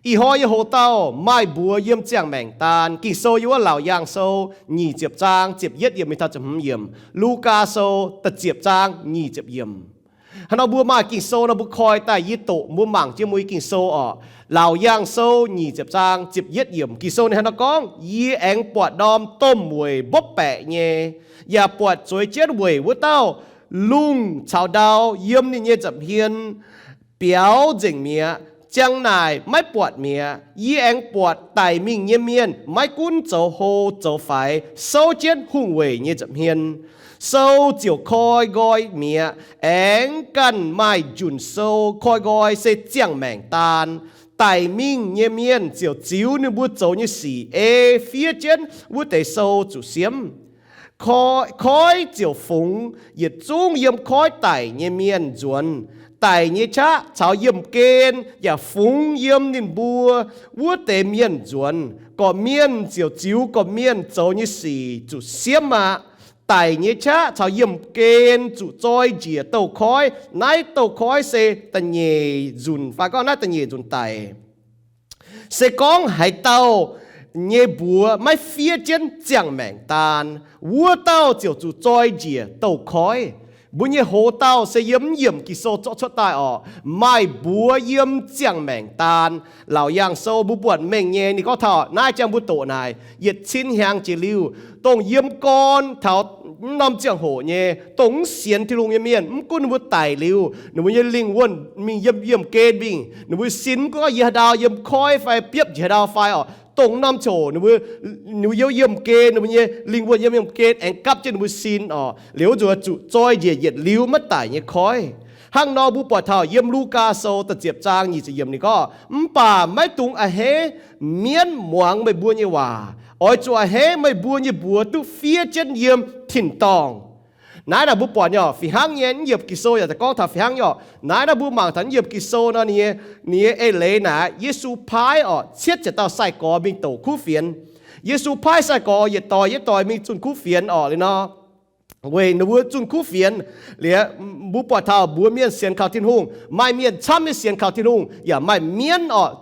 Ih hnoi yie hoz dauh maaih mbuox yiem ziangh maengc daan. Ging-Sou yiem wuov Laauc Yaangh Sou nyic ziepc zaang ziepc yietv yiemc mingh taux ziepc hmz yiemc, Lugaa Sou da'ziepc zaang nyic ziepc yiemc. Hnangv nor mbuo maaih Ging-Sou nor mbuo koi daaih yie doqc mbuo mangc jienv mbuo nyei Ging-Sou orqc. Laauc Yaangh Sou nyic ziepc zaang ziepc yietv yiemc, Ging-Sou ninh hnangv nor gorngv, Yie aengx buatc ndorm domh weic mbopv baeqc nyei, yaac buatc zueiz jienv weic wuov dauh lungh caux ndau yiem ninh nyei nza'hmien biaux nzengc mi'aqv. Ziang naaic maiv buatc mi'aqv. Yie aengx buatc daic mingh nyei mienh maiv gunv zoux hlo zoux faix souv jienv hungh weic nyei nza'hmien. Sou ziouc koi nqoi mi'aqv, aengx ganh maaih njunc sou koi nqoi se ziangh maengc daan. Daic mingh nyei mienh ziouc ziux ninh mbuo zoux nyei sic ei fiev jienv wuov deix sou zuqc siemv. Koiv ziouc fungx yietc zungv yiem koiv daic nyei mienh nzuonx. Daic nyei qaqv caux yiemh gen yaac fungx yiem ninh mbuo wuov deix mienh nzuonx. Gorqv-mienh ziouc ziux gorqv-mienh zoux nyei sic zuqc siemv aqv. Daic nyei qaqv caux yiemh gen zuqc zoi njiec douz-koiv. Naaiv douz-koiv se da'nyeic nzunc, fai gorngv naaiv da'nyeic nzunc daic. Se gorngv haaix dauh nyei mbuox maiv fiev jienv ziangh maengc daan, wuov dauh ziouc zuqc zoi njiec douz-koiv. Mbuo nyei hoz dauh se yiem mv yiemc Ging-Sou zorqv cuotv daaih orqc, maaih mbuox yiem ziangh maengc daan. Laauc Yaangh Sou mbuo buatc mengh nyei, ninh gorngv taux naaiv jangx mbuo doqc naaic, yietc cin hnyangx jiex liuz, dongh yiem gorn taux mv norm ziangh hoc nyei, dongh mv sienx Tin-Hungh nyei mienh, mv gunv ninh mbuo daic liuz, ninh mbuo nyei lingh wuonh mingh yiem yiemh gen mingh, ninh mbuo sin mv gunv gorngv yiem haaix ndau, yiem koiv fai biopv njiec haaix ndau fai orqc, dongh norm ziangh hoc ninh mbuo, ninh mbuo yiem yiemh gen, ninh mbuo nyei lingh wuonh yiem yiemh gen aengx gapv jienv ninh mbuo sin orqc, liuz zuqc, zuqc zoi njiec yietc liuz maiv daic nyei koiv. Hnangv nor mbuo buatc taux yiem Lugaa Sou da'ziepc zaang nyic ziepc yiemc ninh gorngv, Mv baac maiv dungx a'hneiv mienv muangx meih mbuo nyei waac. Oix zuqc a'hneiv meih mbuo nyei mbuox duqv fiev jienv yiem tin-dorngh. Naaiv naaic mbuo buatc nyei orqc, fih hnangv nyei, mv yiemc Ging-Sou yaac daaih gorngv taux fih hnangv nyei orqc. Naaiv naaiv mbuo mangc taux mv yiemc Ging-Sou nor, ninh nyei, ninh nyei eix leiz naaic, Yesu paaiv orqc cietv ziepc dauh sai-gorx mingh douc kuv fienx. Yesu paaiv sai-gorx yietc doix yietc doix mingh zunh kuv fienx orqc liuz nor, weic ninh mbuo zunh kuv fienx liuz, mbuo buatc taux mbuox mienh sienx kaux Tin-Hungh, maaih mienh camv nyei sienx kaux Tin-Hungh, yaac maaih mienv orqc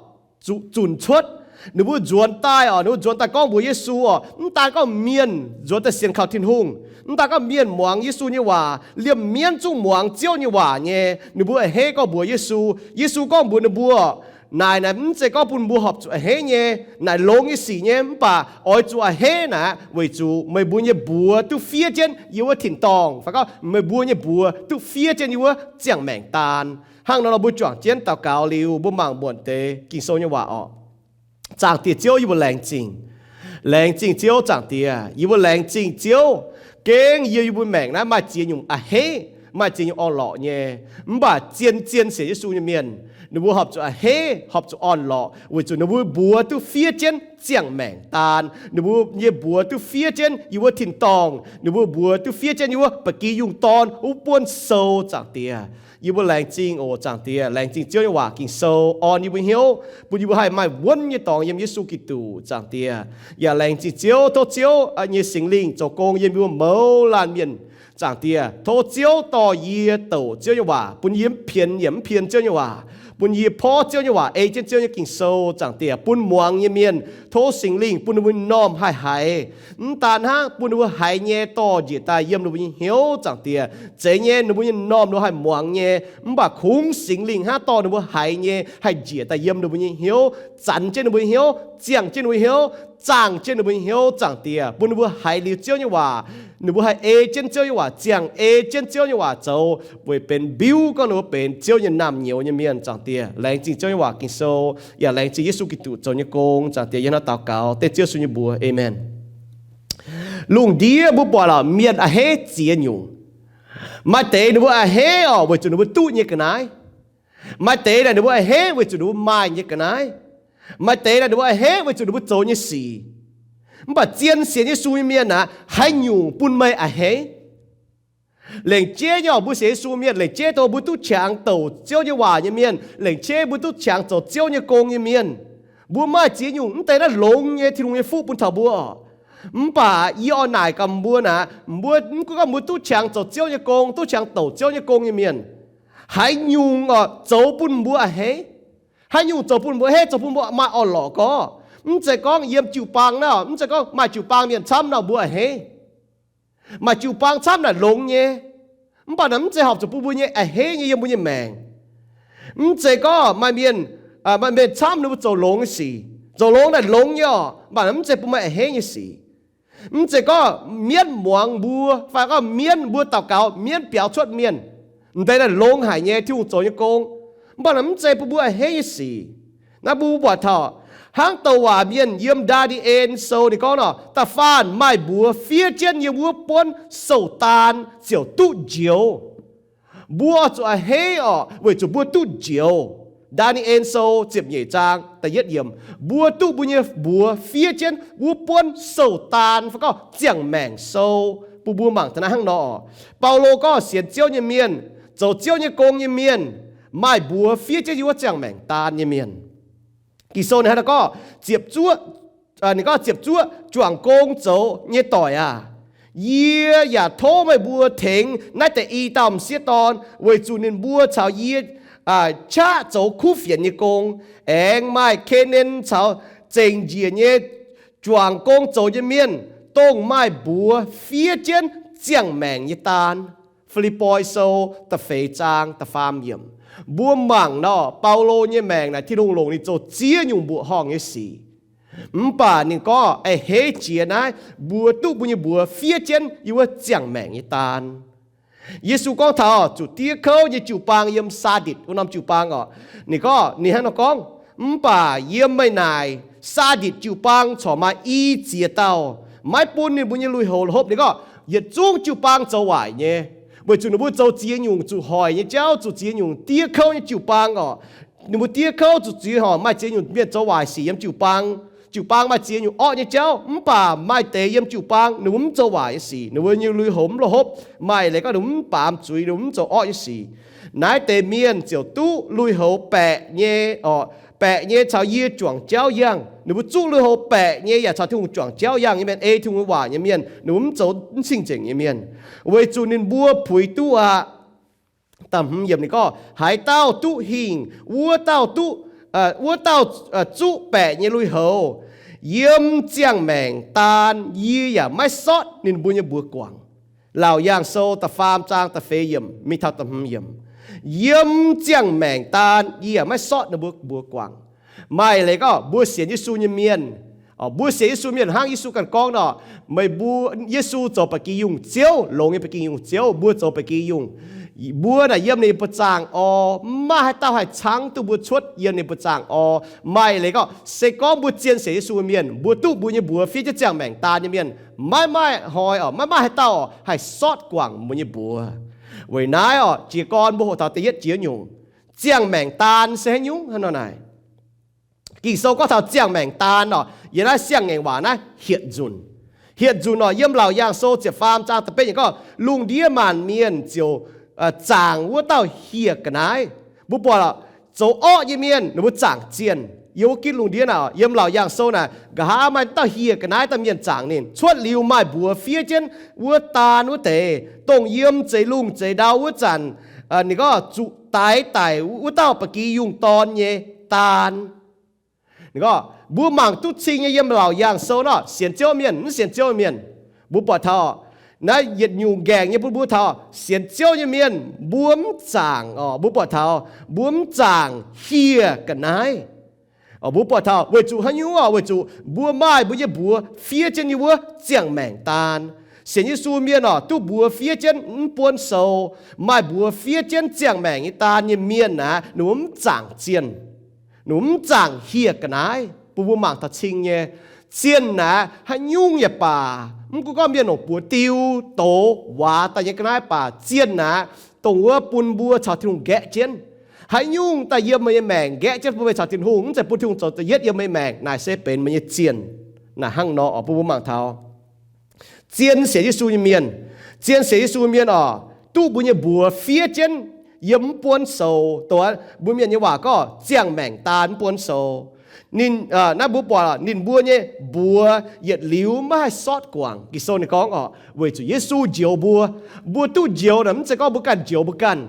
zuqc zunc cuotv. Ninh mbuo nzuonx daaih orqc, ninh mbuo nzuonx daaih gorngv mbuox Yesu orqc, mv daan gorngv mienh nzuonx daaih sienx kaux Tin-Hungh, mv daan gorngv mienh muangx Yesu nyei waac, liemh mienv zungv muangx Ziouv nyei waac nyei. Ninh mbuo a'hneiv gorngv mbuox Yesu. Yesu gorngv mbuox ninh mbuo, Naaic naaic mv zeiz gorngv bun mbuo horpc zuqc a'hneiv nyei. Naaic longx nyei sic nyei, mv baac oix zuqc a'hneiv naaic, weic zuqc meih mbuo nyei mbuox duqv fiev jienv yiem wuov tin-dorngh, fai gorngv meih mbuo nyei mbuox duqv fiev jienv yiem wuov ziangh maengc daan. Hnangv nor, nor mbuo juangc jienv daux gaux liuz, mbuo mangc muonc deix Ging-Sou nyei waac orqc. Zaangc Diex Ziouv, yie mbuo laengz zingh. Laengz zingh Ziouv, Zaangc Diex, yie mbuo laengz zingh Ziouv. Gengh yie, yie mbuo maengc naaiv maaih ziex nyungc a'hneiv, maaih ziex nyungc orn-lorqc nyei. Mv baac zien-zien sienx Yesu nyei mienh, ninh mbuo horpc zuqc a'hneiv, horpc zuqc orn-lorqc, weic zuqc ninh mbuo mbuox duqv fiev jienv ziangh maengc daan. Ninh mbuo nyei mbuox duqv fiev jienv yiem wuov tin-dorngh. Ninh mbuo mbuox duqv fiev jienv yiem wuov ba'gi yungh dorn wuov buonv sou, Zaangc Diex. Yie mbuo laengz zingh oc, Zaangc Diex. Laengz zingh Ziouv nyei waac Ging-Sou orn yie mbuo hnyouv, bun yie mbuo haih maaih wuonv nyei dorngx yiem Yesu Giduc, Zaangc Diex. Yaac laengz zingh Ziouv, tov Ziouv nyei Singx Lingh zoux gong yiem yie mbuo mouz laanh mienh, Zaangc Diex. Tov Ziouv dorh yie douc Ziouv nyei waac, bun yie mv pienx yaac mv pien Ziouv nyei waac, bun yie porv Ziouv nyei waac, ei jienv Ziouv nyei Ging-Sou, Zaangc Diex, bun muangx nyei mienh, tov Singx Lingh bun ninh mbuo normh haih haiz. Mv daan hnangv bun ninh mbuo haiz nyei dorh njiec daaih yiem ninh mbuo nyei hnyouv, Zaangc Diex. Zeiz nyei, ninh mbuo nyei normh ninh mbuo haih muangx nyei, mv baac kungx Singx Lingh hnangv dorh ninh mbuo haiz nyei haih njiec daaih yiem ninh mbuo nyei hnyouv, zanx jienv ninh mbuo nyei hnyouv, ziangh jienv ninh mbuo nyei hnyouv, zaangh jienv ninh mbuo nyei hnyouv, Zaangc Diex, bun ninh mbuo haiz liuz Ziouv nyei waac, ninh mbuo haih ei jienv Ziouv nyei waac, ziangh ei jienv Ziouv nyei waac zoux, weic benx mbiuv gorngv ninh mbuo benx Ziouv nyei naamh nyouz nyei mienh, Zaangc Diex. Laengz zingh Ziouv nyei waac Ging-Sou, yaac laengz zingh Yesu Giduc zoux nyei gong, Zaangc Diex. Yie hnangv naaiv daux gaux dengv Ziouv Yesu nyei mbuox, aamen. Lungh ndiev mbuo buatc lorqc, mienh a'hneiv ziex nyungc. Maaih deix ninh mbuo a'hneiv orqc, weic zuqc ninh mbuo duqv nyei ga'naaiv. Maaih deix naaic ninh mbuo a'hneiv weic zuqc ninh mbuo maaih nyei ga'naaiv. Maaih deix naaic ninh mbuo a'hneiv weic zuqc ninh mbuo zoux nyei sic. Mv baac zien sienx Yesu nyei mienh aeqv, haaix nyungc bun meih a'hneiv? Lengc jeiv nyei orqc, mbuo sienx Yesu mienh lengc jeiv dongh mbuo duqv qangx douc Ziouv nyei waac nyei mienh, lengc jeiv mbuo duqv qangx zoux Ziouv nyei gong nyei mienh. Mbuo maaih ziex nyungc, mv deix naaiv longx nyei Tin-Hungh nyei fuqv bun taux mbuo orqc. Mv baac yie oix naaic gaax mbuo naaic, mbuo mv gunv gorngv mbuo duqv qangx zoux Ziouv nyei gong, duqv qangx douc Ziouv nyei gong nyei mienh, haaix nyungc orqc zoux bun mbuo a'hneiv? Haaix nyungc zoux bun mbuo heiv, zoux bun mbuo maaih orn-lorqc gorngv? Mv zeiz gorngv yiem jiu-baang naaiv, mv zeiz gorngv maaih jiu-baang mienh camv nor mbuo a'hneiv. Maaih jiu-baang camv naaic longx nyei. Mv baac naaic mv zeiz horpc zuqc bun mbuo nyei a'hneiv nyei yiem mbuo nyei maengc. Mv zeiz gorngv maaih mienh, maaih mienh camv ninh mbuo zoux longx nyei sic. Zoux longx naaic longx nyei orqc, mv baac naaic mv zeiz bun maaih a'hneiv nyei sic. Mv zeiz gorngv mienv muangx mbuo, fai gorngv mienv mbuo daux gaux, mienv biaux cuotv mienh, m'deix naaic longx haic nyei Tin-Hungh zoux nyei gong. Mv baac naaic mv zeiz bun mbuo a'hneiv nyei sic. Naaiv mbuo buatc taux hnangv douc waac mienh yiem Ndaa^ni^en Sou ninh gorngv nor, da'faanh maaih mbuox fiev jienv yiem wuov buonv sou-daan ziouc duqv njoux. Mbuo oix zuqc a'hneiv orqc, weic zuqc mbuo duqv njoux. Ndaa^ni^en Sou ziepc nyeic zaang da'yietv yiemc, mbuo duqv mbuo nyei mbuox fiev jienv wuov buonv sou-daan fai gorngv ziangh maengc sou, bun mbuo mangc taux naaiv hnangv nor orqc. Baulo gorngv sienx Ziouv nyei mienh, zoux Ziouv nyei gong nyei mienh, maaih mbuox fiev jienv yiem wuov ziangh maengc daan nyei mienh. Ging-Sou ninh hnangv naaiv gorngv, ziepc zuoqv, ninh gorngv, ziepc zuoqv juangc gong zoux nyei doic aac, yie yaac tov meih mbuo tengx naaiv deix i dauh m'sieqv dorn, weic zuqc ninh mbuo caux yie qaqv zoux kuv fienx nyei gong, aengx maaih Ke^nen caux zengc njiec nyei juangc gong zoux nyei mienh, dongh maaih mbuox fiev jienv ziangh maengc nyei daan. Fi^lipv^poi Sou da'feix zaang da'faam yiemc. Mbuo mangc nor, Baulo nyei maengc naaic Tin-Hungh longc ninh zoux ziex nyungc mbuoqc horngh nyei sic. Mv baac ninh gorngv a'hneiv jiex naaiv, mbuo duqv mbuo nyei mbuox fiev jienv yiem wuov ziangh maengc nyei daan. Yesu gorngv taux zuqc diev kouv nyei jiu-baang yiem Saaditc wuov norm jiu-baang orqc. Ninh gorngv, ninh hnangv nor gorngv, mv baac yiem meih naaic Saaditc jiu-baang corc maaih i ziex dauh maiv bun ninh mbuo nyei lui-houx la'hopv. Ninh gorngv yietc zungv jiu-baang zoux waaic nyei, weic zuqc ninh mbuo zoux ziex nyungc zuqc hoic nyei jauv, zuqc ziex nyungc diev kouv nyei jiu-baang orqc. Ninh mbuo diev kouv zuqc ziex, horc maaih ziex nyungc mienh zoux waaic sic yiem jiu-baang. Jiu-baang maaih ziex nyungc orqv nyei jauv, mv baac maaih deix yiem jiu-baang ninh mbuo mv zoux waaic nyei sic, ninh mbuo nyei lui-houx mv la'hopv. Maaih leiz gorngv ninh mbuo mv baamz zuiz, ninh mbuo mv zoux orqv nyei sic. Naaiv deix mienh ziouc duqv lui-houx baeqc nyei, orqc, baeqc nyei caux yie juangc jauv yangh. Ninh mbuo zuqv lui-houx baeqc nyei yaac caux Tin-Hungh juangc jauv yangh nyei mienh, ei Tin-Hungh waac nyei mienh, ninh mbuo mv zoux mv cing-nzengc nyei mienh, weic zuqc ninh mbuo puix duqv aqv. Da'hmz yiemc ninh gorngv, haaix dauh duqv hingh, wuov dauh duqv, wuov dauh zuqv baeqc nyei lui-houx. Yiem ziangh maengc daan yie yaac maiv sortv ninh mbuo nyei mbuox guangc. Laauc Yaangh Sou da'faam zaang da'feix yiemc mingh taux da'hmz yiemc. Yiem ziangh maengc daan yie yaac maiv sortv ninh mbuo mbuox guangc. Maaih leiz gorngv mbuo sienx Yesu nyei mienh, mbuo sienx Yesu mienh hnangv Yesu ganh gorngv nor, meih mbuo, Yesu zoux ba'gi yungh Ziouv, longx nyei ba'gi yungh Ziouv, mbuo zoux ba'gi yungh. Mbuo naaic yiem ninh buoz-zaangc oc, maiv maaih haaix dauh haih cangv duqv mbuo cuotv yiem ninh buoz-zaangc oc. Maaih leiz gorngv se gorngv mbuo zien sienx Yesu mienh, mbuo duqv mbuo nyei mbuox fiev jienv ziangh maengc daan nyei mienh, maiv maaih hnoi oc, maiv maaih haaix dauh haih sortv guangc mbuo nyei mbuox. Weic naaiv oc, jiez gorn mbuo hoqc taux da'yietv jiex nyungc, ziangh maengc daan se haaix nyungc hnangv nor naaic. Ging-Sou gorngv taux ziangh maengc daan oc, yiem naaiv siang-ngaengc waac naaiv hietc nzunc. Hietc nzunc oc, yiem Laauc Yaangh Sou ziepc faam zaang da'betv yiemc gorngv, lungh ndiev maanc mienh ziouc zaangc wuov dauh hieh ga'naaiv. Mbuo buatc zoux orqv nyei mienh ninh mbuo zaangc zienh. Yiem wuov gitv lungh ndiev naaic, yiem Laauc Yaangh Sou naaic, nqa'haav maaih dauh hieh ga'naaiv, dauh mienh zaangc ninh. Cuotv liuz maaih mbuox fiev jienv wuov daan wuov deix, dongh yiem zeix lungh zeix ndau wuov zanc, ninh gorngv zuqc daix daic wuov dauh ba'gi yungh dorn nyei daan. Ninh gorngv mbuo mangc duqv cing nyei yiem Laauc Yaangh Sou nor, sienx Ziouv mienh, mv sienx Ziouv mienh, mbuo buatc taux naaiv yietc nyungc nqaengc nyei bun mbuo taux sienx Ziouv nyei mienh mbuo mv zaangc oc. Mbuo buatc taux mbuo mv zaangc hieh ga'naaiv. Mbuo buatc taux weic zuqc haaix nyungc oc? Weic zuqc mbuo maaih mbuo nyei mbuox fiev jienv nyei wuov ziangh maengc daan. Sienx Yesu mienh oc, duqv mbuox fiev jienv mv buonv sou, maaih mbuox fiev jienv ziangh maengc nyei daan nyei mienh aac, ninh mbuo mv zaangc zienh. Ninh mbuo mv zaangc hieh ga'naaiv. Bun mbuo mangc taux cing nyei. Zienh aac, haaix nyungc yaac baac, mv gunv gorngv mienh longc buoz diu, douz, waac daaih nyei ga'naaiv baac, zienh aac, dongh wuov bun mbuo caux Tin-Hungh nqaeqv jienv. Haaix nyungc daaih yiem meih nyei maengc nqaeqv jienv bun meih caux Tin-Hungh, mv zeiz bun Tin-Hungh zoux da'yietv yiem meih nyei maengc, naaic se benx meih nyei zienh. Naaic hnangv nor oc, bun mbuo mangc taux zien sienx Yesu nyei mienh. Zien sienx Yesu mienh oc, duqv mbuo nyei mbuox fiev jienv yiem mv buonv sou. Dongh mbuo mienh nyei waac gorngv ziangh maengc daan mv buonv sou. Ninh, naaiv mbuo buatc ninh mbuo nyei mbuox yietc liuz maiv haih sortv guangc. Ging-Sou ninh gorngv oc, weic zuqc Yesu njoux mbuo. Mbuo duqv njoux naaic mv zeiz gorngv mbuo ganh njoux mbuo ganh.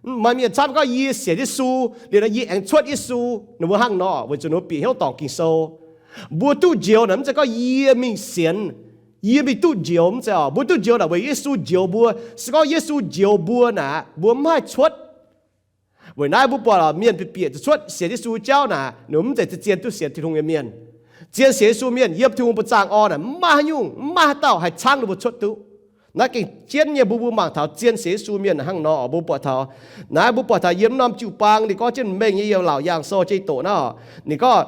Maaih mienh camv gorngv, yie sienx Yesu liuz nor yie aengx cuotv Yesu. Ninh mbuo hnangv nor weic zuqc ninh mbuo bieqc hnyouv dorngc Ging-Sou. Mbuo duqv njoux naaic mv zeiz gorngv yie mingh sienx, yie mingh duqv njoux, mv zeiz oc. Mbuo duqv njoux naaic weic Yesu njoux mbuo. Se gorngv Yesu njoux mbuo naaic, mbuo mv haih cuotv. Weic naaiv mbuo buatc mienh bieqc bieqc zuqc cuotv sienx Yesu jauv naaic, ninh mbuo mv zeiz zien zien duqv sienx Tin-Hungh nyei mienh. Zien sienx Yesu mienh yiem Tin-Hungh buoz-zaangv orn naaic, mv maaih haaix nyungc, mv maaih haaix dauh haih caangv ninh mbuo cuotv duqv. Naaiv gengh jienv nyei. Mbuo mbuo mangc taux zien sienx Yesu mienh hnangv nor, mbuo buatc taux, naaiv mbuo buatc taux yiem norm jiu-baang, ninh gorngv jienv mengh nyei, yiem Laauc Yaangh Sou jiex doqc naaiv, ninh gorngv,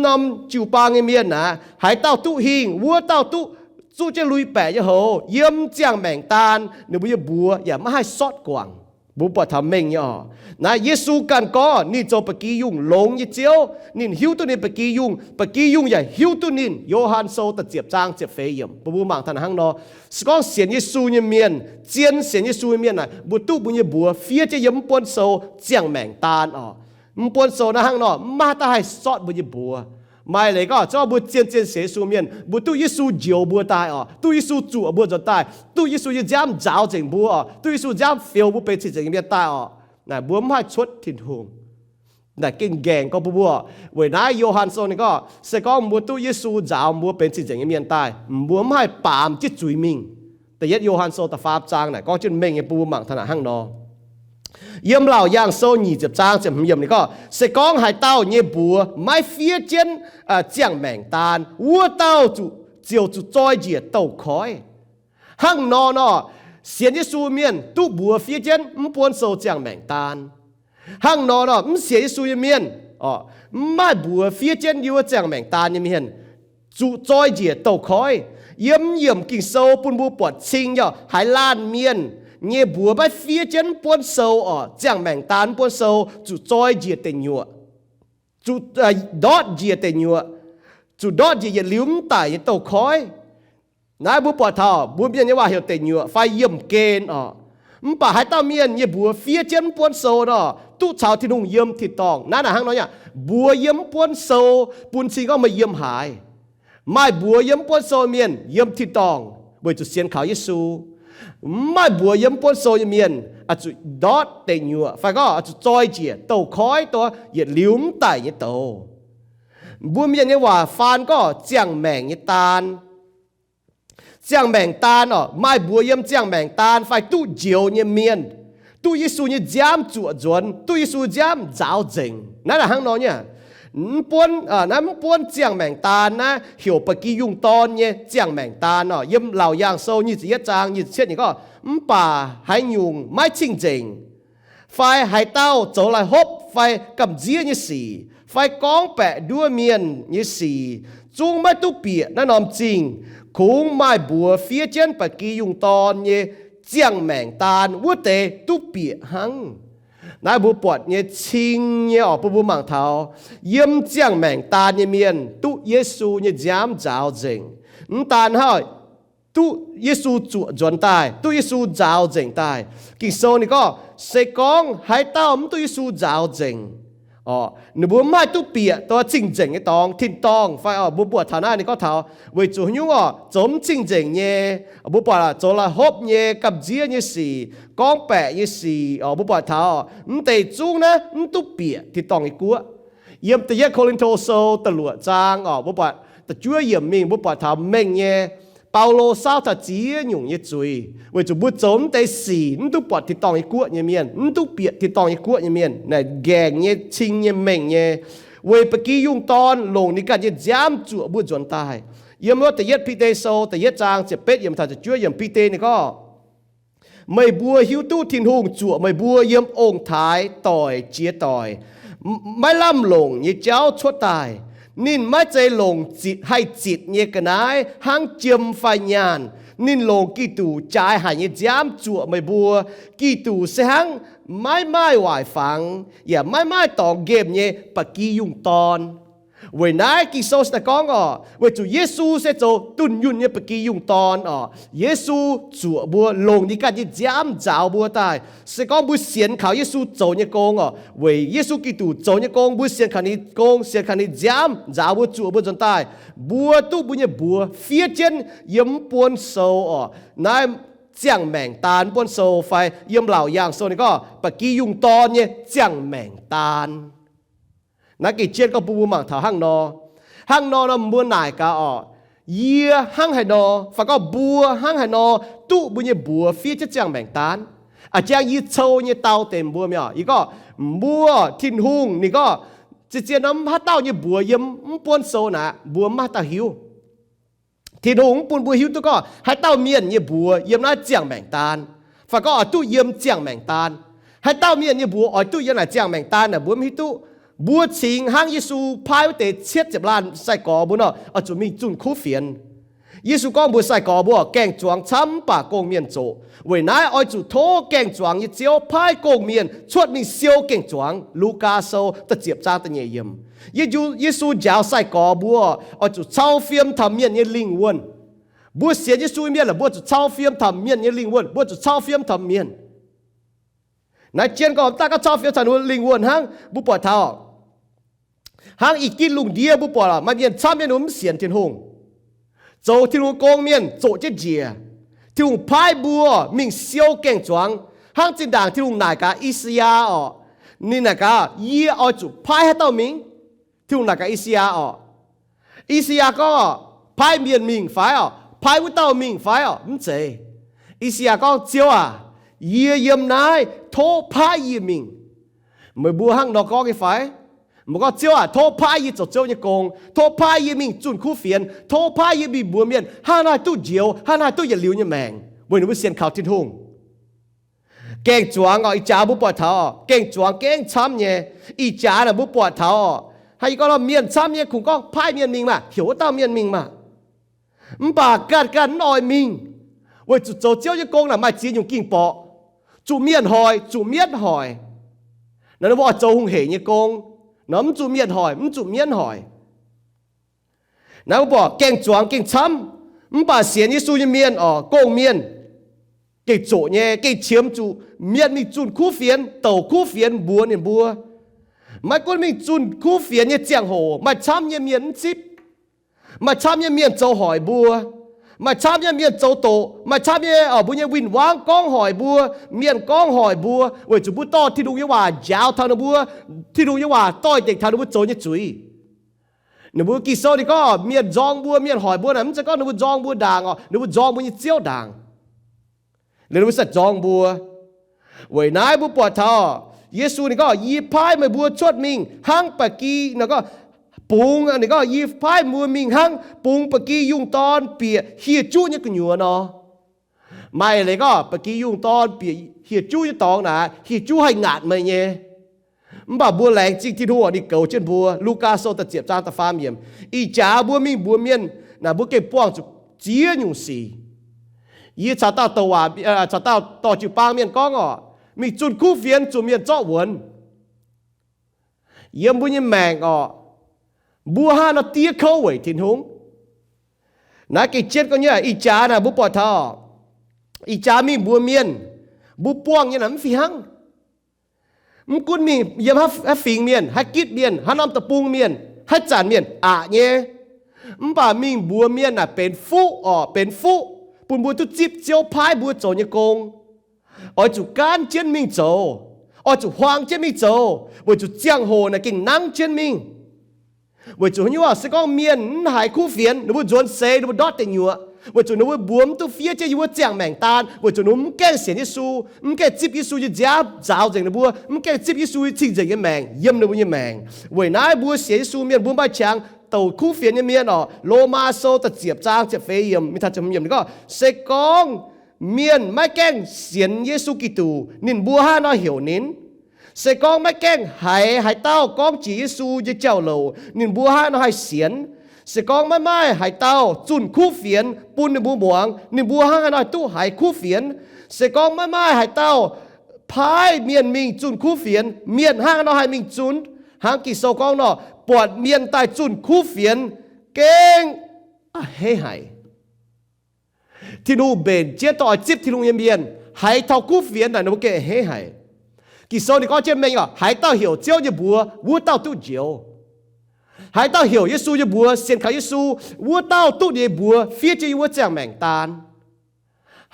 norm jiu-baang nyei mienh naaic, haaix dauh duqv hingh, wuov dauh duqv zuqv jienv lui-baeqc nyei houx. Yiem ziangh maengc daan ninh mbuo nyei mbuox yaac maiv haih sortv guangc. Mbuo buatc taux mengh nyei oc. Naaiv Yesu ganh gorngv ninh zoux ba'gi yungh longx nyei Ziouv. Ninh hiuv duqv ninh ba'gi yungh, ba'gi yungh yaac hiuv duqv ninh. Yo^han Sou da'ziepc zaang ziepc feix yiemc, mbuo mbuo mangc taux hnangv nor. Se gorngv sienx Yesu nyei mienh, zien sienx Yesu nyei mienh naaic, mbuo duqv mbuo nyei mbuox fiev jienv yiem mv buonv sou ziangh maengc daan oc. Mv buonv sou naaiv hnangv nor, mv maaih dauh haih sortv mbuo nyei mbuox. Maaih leiz gorngv, se gorngv mbuo zien zien sienx Yesu mienh, mbuo duqv Yesu njoux mbuo daaih oc, duqv Yesu zuoqc mbuo nzuonx daaih, duqv Yesu nyei nziaamv nzaaux nzengc mbuo oc, duqv Yesu nziaamv fioux mbuo benx cing-nzengc nyei mienh daaih oc, naaic mbuo mv haih cuotv Tin-Hungh. Naaic gengh nqaengc gorngv bun mbuo. Weic naaiv Yo^han Sou ninh gorngv, se gorngv mbuo duqv Yesu nzaaux mbuo benx cing-nzengc nyei mienh daaih, mbuo mv haih baamz jienv zuiz mingh. Da'yietv Yo^han Sou da'faam zaang naaic gorngv jienv mengh nyei, bun mbuo mangc taux naaic hnangv nor. Yiem Laauc Yaangh Sou nyic ziepc zaang ziepc hmz yiemc ninh gorngv, se gorngv haaix dauh nyei mbuox maiv fiev jienv ziangh maengc daan, wuov dauh zuqc, ziouc zuqc zoi njiec douh koiv. Hnangv nor nor, sienx Yesu mienh duqv mbuox fiev jienv mv buonv sou ziangh maengc daan. Hnangv nor nor, mv sienx Yesu nyei mienh, mv maaih mbuox fiev jienv yiem wuov ziangh maengc daan nyei mienh, zuqc zoi njiec douh koiv. Yiem yiemc Ging-Sou bun mbuo buatc cing yaac haaix laanh mienh nyei mbuox maiv fiev jienv mv buonv sou oc, ziangh maengc daan mv buonv sou, zuqc zoi njiec deic nyuoqc, zuqc ndortv njiec deic nyuoqc, zuqc ndortv njiec yietc liuz mv daic nyei douh koiv. Naaiv mbuo buatc taux mbuo mienh nyei waac heuc deic nyuoqc fai yiemh gen oc. Mv baac haaix dauh mienh nyei mbuox fiev jienv mv buonv sou nor, duqv caux Tin-Hungh yiem tin-dorngh. Naaiv naaic hnangv nor yaac, mbuox yiem mv buonv sou bun cing gorngv meih yiem haaix. Maaih mbuox yiem mv buonv sou mienh yiem tin-dorngh weic zuqc sienx kaux Yesu. Mv maaih mbuox yiem mv buonv sou nyei mienh zuqc ndortv deic nyuoqc fai gorngv zuqc zoi njiec douh koiv, douh yietc liuz mv daic nyei douz. Mbuo mienh nyei waac faan gorngv ziangh maengc nyei daan. Ziangh maengc daan oc, maaih mbuox yiem ziangh maengc daan fai duqv njoux nyei mienh, duqv Yesu nyei nziaamv zuoqc nzuonx, duqv Yesu nziaamv nzaaux nzengc. Naaiv naaic hnangv nor nyei. Mv buonv, naaiv mv buonv ziangh maengc daan naaiv heuc ba'gi yungh dorn nyei ziangh maengc daan oc. Yiem Laauc Yaangh Sou nyic ziepc yietv zaang nyic ziepc cietv ninh gorngv, mv baac haaix nyungc maiv cing-nzengc, fai haaix dauh zoux laih hopv fai gamh nziev nyei sic, fai gorngv baeqc nduov mienh nyei sic, zungv maiv duqv bieqc naaiv norm zingh. Kungx maaih mbuox fiev jienv ba'gi yungh dorn nyei ziangh maengc daan wuov deix duqv bieqc hnangv. Naaiv mbuo buatc nyei cing nyei oc, bun mbuo mangc taux yiem ziangh maengc daan nyei mienh duqv Yesu nyei nziaamv nzaaux nzengc. Mv daan hnangv, duqv Yesu zuoqc nzuonx daaih, duqv Yesu nzaaux nzengc daaih. Ging-Sou ninh gorngv, se gorngv haaix dauh mv duqv Yesu nzaaux nzengc, ninh mbuo mv haih duqv bieqc dongh cing-nzengc nyei dorngx tin-dorngh fai oc. Mbuo buatc taux naaiv ninh gorngv taux weic zuqc haaix nyungc oc, zoux mv cing-nzengc nyei, mbuo buatc zoux laih hopv nyei, gamh nziev nyei sic, gorngv baeqc nyei sic oc. Mbuo buatc taux mv deix zungv naaiv mv duqv bieqc tin-dorngh nyei guoqv. Yiem da'yietv Ko^lin^to Sou da'luoqc zaang oc, mbuo buatc da'juov yiemc mingh mbuo buatc taux mengh nyei, Baulo saauv taux ziex nyungc nyei zuiz weic zuqc mbuo zoux mv deix sic mv duqv buatc tin-dorngh nyei guoqv nyei mienh, mv duqv bieqc tin-dorngh nyei guoqv nyei mienh. Naaic nqaengc nyei, cing nyei, mengh nyei. Weic ba'gi yungh dorn longc ninh ganh nyei nziaamv zuoqc mbuo nzuonx daaih. Yiem wuov da'yietv Bide Sou da'yietv zaang ziepc betv yiemc taux ziepc juov yiemc, Bide ninh gorngv, meih mbuo hiuv duqv Tin-Hungh zuoqc meih mbuo yiem ong-taaix doic jiex doic, maiv lamh longc nyei jauv cuotv daaih. Ninh maiv zeiz longc zitc, haih zitc nyei ga'naaiv hnangv jiem fai nyaanh. Ninh longc Giduc jaaix haic nyei nziaamv zuoqc meih mbuo. Giduc se hnangv maiv maaih waaic fangx yaac maiv maaih dorngx nqemh nyei ba'gi yungh dorn. Weic naaiv Ging-Sou se daaih gorngv oc, weic zuqc Yesu se zoux dunh yunh nyei ba'gi yungh dorn oc. Yesu zuoqc mbuo, longc ninh ganh nyei nziaamv nzaaux mbuo daaih. Se gorngv mbuo sienx kaux Yesu zoux nyei gong oc, weic Yesu Giduc zoux nyei gong, mbuo sienx kaux ninh gong, sienx kaux ninh nziaamv nzaaux mbuo, zuoqc mbuo nzuonx daaih, mbuo duqv mbuo nyei mbuox fiev jienv yiem mv buonv sou oc. Naaiv ziangh maengc daan, mv buonv sou fai yiem Laauc Yaangh Sou ninh gorngv ba'gi yungh dorn nyei ziangh maengc daan. Naaiv gengh jienv gorngv bun mbuo mangc taux hnangv nor. Hnangv nor nor mbuo naaic gaax orqc, yie hnangv haaix nor, fai gorngv mbuo hnangv haaix nor duqv mbuo nyei mbuox fiev jienv ziangh maengc daan. A'jang yie cou nyei dau deix mbuo mi'aqv. Yie gorngv mbuo, Tin-Hungh ninh gorngv zien-zien norm haaix dauh nyei mbuox yiem mv buonv sou naaic mbuo mv maaih dauh hiuv. Tin-Hungh mv bun mbuo hiuv duqv gorngv haaix dauh mienh nyei mbuox yiem naaiv ziangh maengc daan, fai gorngv oix duqv yiem ziangh maengc daan. Haaix dauh mienh nyei mbuox oix duqv yiem naaic ziangh maengc daan naaic mbuo mv hiuv duqv. Mbuo cingx hnangv Yesu paaiv wuov deix cietv ziepc laanh sai-gorx mbuo nor, oix zuqc mingh zunh kuv fienx. Yesu gorngv mbuox sai-gorx mbuo, gaeng-zuangx camv mv baac gong-mienh zoqc. Weic naaiv oix zuqc tov gaeng-zuangx nyei Ziouv paaiv gong-mienh cuotv mingh siou gaeng-zuangx. Lugaa Sou da'ziepc zaang da'nyeic yiemc. Yesu njaaux sai-gorx mbuo oix zuqc cau fiem taux mienh nyei lingh wuonh. Mbuo sienx Yesu nyei mienh aah, mbuo zuqc cau fiem taux mienh nyei lingh wuonh, mbuo zuqc cau fiem taux mienh. Naaiv jienv gorngv daaih gauh cau fiem taux ninh mbuo lingh wuonh hnangv. Mbuo buatc taux hnangv ih gitv lungh ndiev mbuo buatc maaih mienh camv nyei ninh mbuo mv sienx Tin-Hungh, zoux Tin-Hungh gong mienh zoqc jienv njiec. Tin-Hungh paaiv mbuo mingh siou gaeng-zuangx. Hnangv zinh ndaangc Tin-Hungh naaic gaax I^saa^yaa orqc, ninh naaic gaax, yie oix zuqc paaiv haaix dauh mingh? Tin-Hungh naaic gaax I^saa^yaa orqc. I^saa^yaa gorngv, paaiv mienh mingh fai orqc? Paaiv wuov dauh mingh fai orqc? Mv zeiz. I^saa^yaa gorngv, Ziouv aac, yie yiem naaiv, tov paaiv yie mingh. Meih mbuo hnangv nor gorngv nyei fai? Meih gorngv, Ziouv aac, tov paaiv yie zoux Ziouv nyei gong, tov paaiv yie mingh zunh kuv fienx, tov paaiv yie mingh mbuox mienh hnangv haaix nor haih duqv njoux, hnangv haaix nor haih duqv yietc liuz nyei maengc, weic ninh mbuo sienx kaux Tin-Hungh. Gaeng-zuangx orqc, ih jaax mbuo buatc taux gaeng-zuangx gengh camv nyei. Ih jaax naaic mbuo buatc taux orqc, haaix gorngv mienh camv nyei kungx gorngv paaiv mienh mingh maah, heuc wuov dauh mienh mingh maah. Mv baac ganh ganh mv oix mingh, weic zuqc zoux Ziouv nyei gong naaic maaih ziex nyungc ging-borqc. Zuqc mienh hoic, zuqc mienv hoic. Naaiv ninh mbuo oix zoux hungh heic nyei gong, nor mv zuqc mienh hoic, mv zuqc mienv hoic. Naaiv mbuo buatc gaeng-zuangx gengh camv, mv baac sienx Yesu nyei mienh orqc, gong-mienh gengh zoqc nyei, gengh qiemx zuqc mienh mingh zunh kuv fienx, douc kuv fienx mbuox ninh mbuo. Maiv gunv mingh zunh kuv fienx nyei ziangh hoc maaih camv nyei mienh mv zipv, maaih camv nyei mienh zoux hoic mbuo, maaih camv nyei mienh zoux doqc, maaih camv nyei mbuo nyei win-wangv gorngv hoic mbuo, mienh gorngv hoic mbuo, weic zuqc mbuo dorh Tin-Hungh nyei waac njaaux taux ninh mbuo, Tin-Hungh nyei waac doix-dekc taux ninh mbuo zoux nyei zuiz. Ninh mbuo Ging-Sou ninh gorngv mienh nzorng mbuo, mienh hoic mbuo naaic, mv zeiz gorngv ninh mbuo nzorng mbuo ndaangc orqc, ninh mbuo nzorng mbuo nyei ziouv ndaangc. Liuz ninh mbuo sai-nzorng mbuo. Weic naaiv mbuo buatc taux Yesu ninh gorngv, yie paaiv meih mbuo cuotv mingh hnangv ba'gi, ninh gorngv, bungx, ninh gorngv, yie paaiv mbuo mingh hnangv bungx ba'gi yungh dorn bieqc hieh juqv nyei gu'nyuoz nor. Maaih leiz gorngv ba'gi yungh dorn bieqc hieh juqv nyei dorngx naaic, hieh juqv haih ngaatc meih nyei. Mv baac mbuo laengz zingh Tin-Hungh orqc, ninh goux jienv mbuo. Lugaa Sou da'ziepc zaang da'faam yiemc. Ih jaax mbuo mingh mbuox mienh naaic, mbuo gengh buangh zuqc ziex nyungc sic. Yie caux dauh douc waac, caux dauh dorh jiu-baang mienh gorngv orqc, mingh zunh kuv fienx zuqc mienh zorqv wuonx. Yiem mbuo nyei maengc orqc, mbuo hnangv nor diev kouv weic Tin-Hungh. Naaiv gengh jienv gorngv nyei. Ih jaax naaic mbuo buatc taux, ih jaax mingh mbuox mienh, mbuo buangh nyei naaic mv fih hnangv. Mv gunv mingh yiem haaix fingx mienh, haaix gitv mienh, haaix norm deic-bung mienh, haaix zanc mienh aqc nyei. Mv baac mingh mbuox mienh naaic benx fuqv orqc, benx fuqv bun mbuo duqv zipv Ziouv paaiv mbuo zoux nyei gong. Oix zuqc gaanv jienv mingh zoux. Oix zuqc huaang jienv mingh zoux, weic zuqc ziangh hoc naaic gengh nangv jienv mingh. Weic zuqc haaix nyungc, se gorngv mienh mv haiz kuv fienx, ninh mbuo nzuonx seix, ninh mbuo ndortv deic nyuoqc, weic zuqc ninh mbuo mbuox mv duqv fiev jienv yie mbuo ziangh maengc daan, weic zuqc ninh mbuo mv gaengh sienx Yesu, mv gaengh zipv Yesu nyei nziaamv nzaaux nzengc ninh mbuo, mv gaengh zipv Yesu nyei cing-nzengc nyei maengc yiem ninh mbuo nyei maengc. Weic naaiv mbuo sienx Yesu mienh mbuo maaih qangx douc kuv fienx nyei mienh orqc. Lomaa Sou da'ziepc zaang ziepc feix yiemc mingh taux ziepc hmz yiemc ninh gorngv, se gorngv mienh maiv gaengh sienx Yesu Giduc, ninh mbuo hnangv haaix nor heuc ninh? Se gorngv maiv gaengh haiz haaix dauh gorngv jiex Yesu nyei jauv-louc, ninh mbuo hnangv haaix nor haih sienx? Se gorngv maiv maaih haaix dauh zunh kuv fienx bun ninh mbuo muangx, ninh mbuo hnangv haaix nor haih duqv haiz kuv fienx? Se gorngv maiv maaih haaix dauh paaiv mienh mingh zunh kuv fienx, mienh hnangv haaix nor haih mingh zunh? Hnangv Ging-Sou gorngv nor, buatc mienh daaih zunh kuv fienx gengh a'hneiv haic. Tin-Hungh mbenc jienv dorh oix zipv Tin-Hungh nyei mienh haiz taux kuv fienx naaic ninh mbuo gengh a'hneiv haic. Ging-Sou ninh gorngv jienv mengh orqc, haaix dauh heuc Ziouv nyei mbuox, wuov dauh duqv njoux. Haaix dauh heuc Yesu nyei mbuox, sienx kaux Yesu, wuov dauh duqv ninh nyei mbuox fiev jienv yie wuov ziangh maengc daan.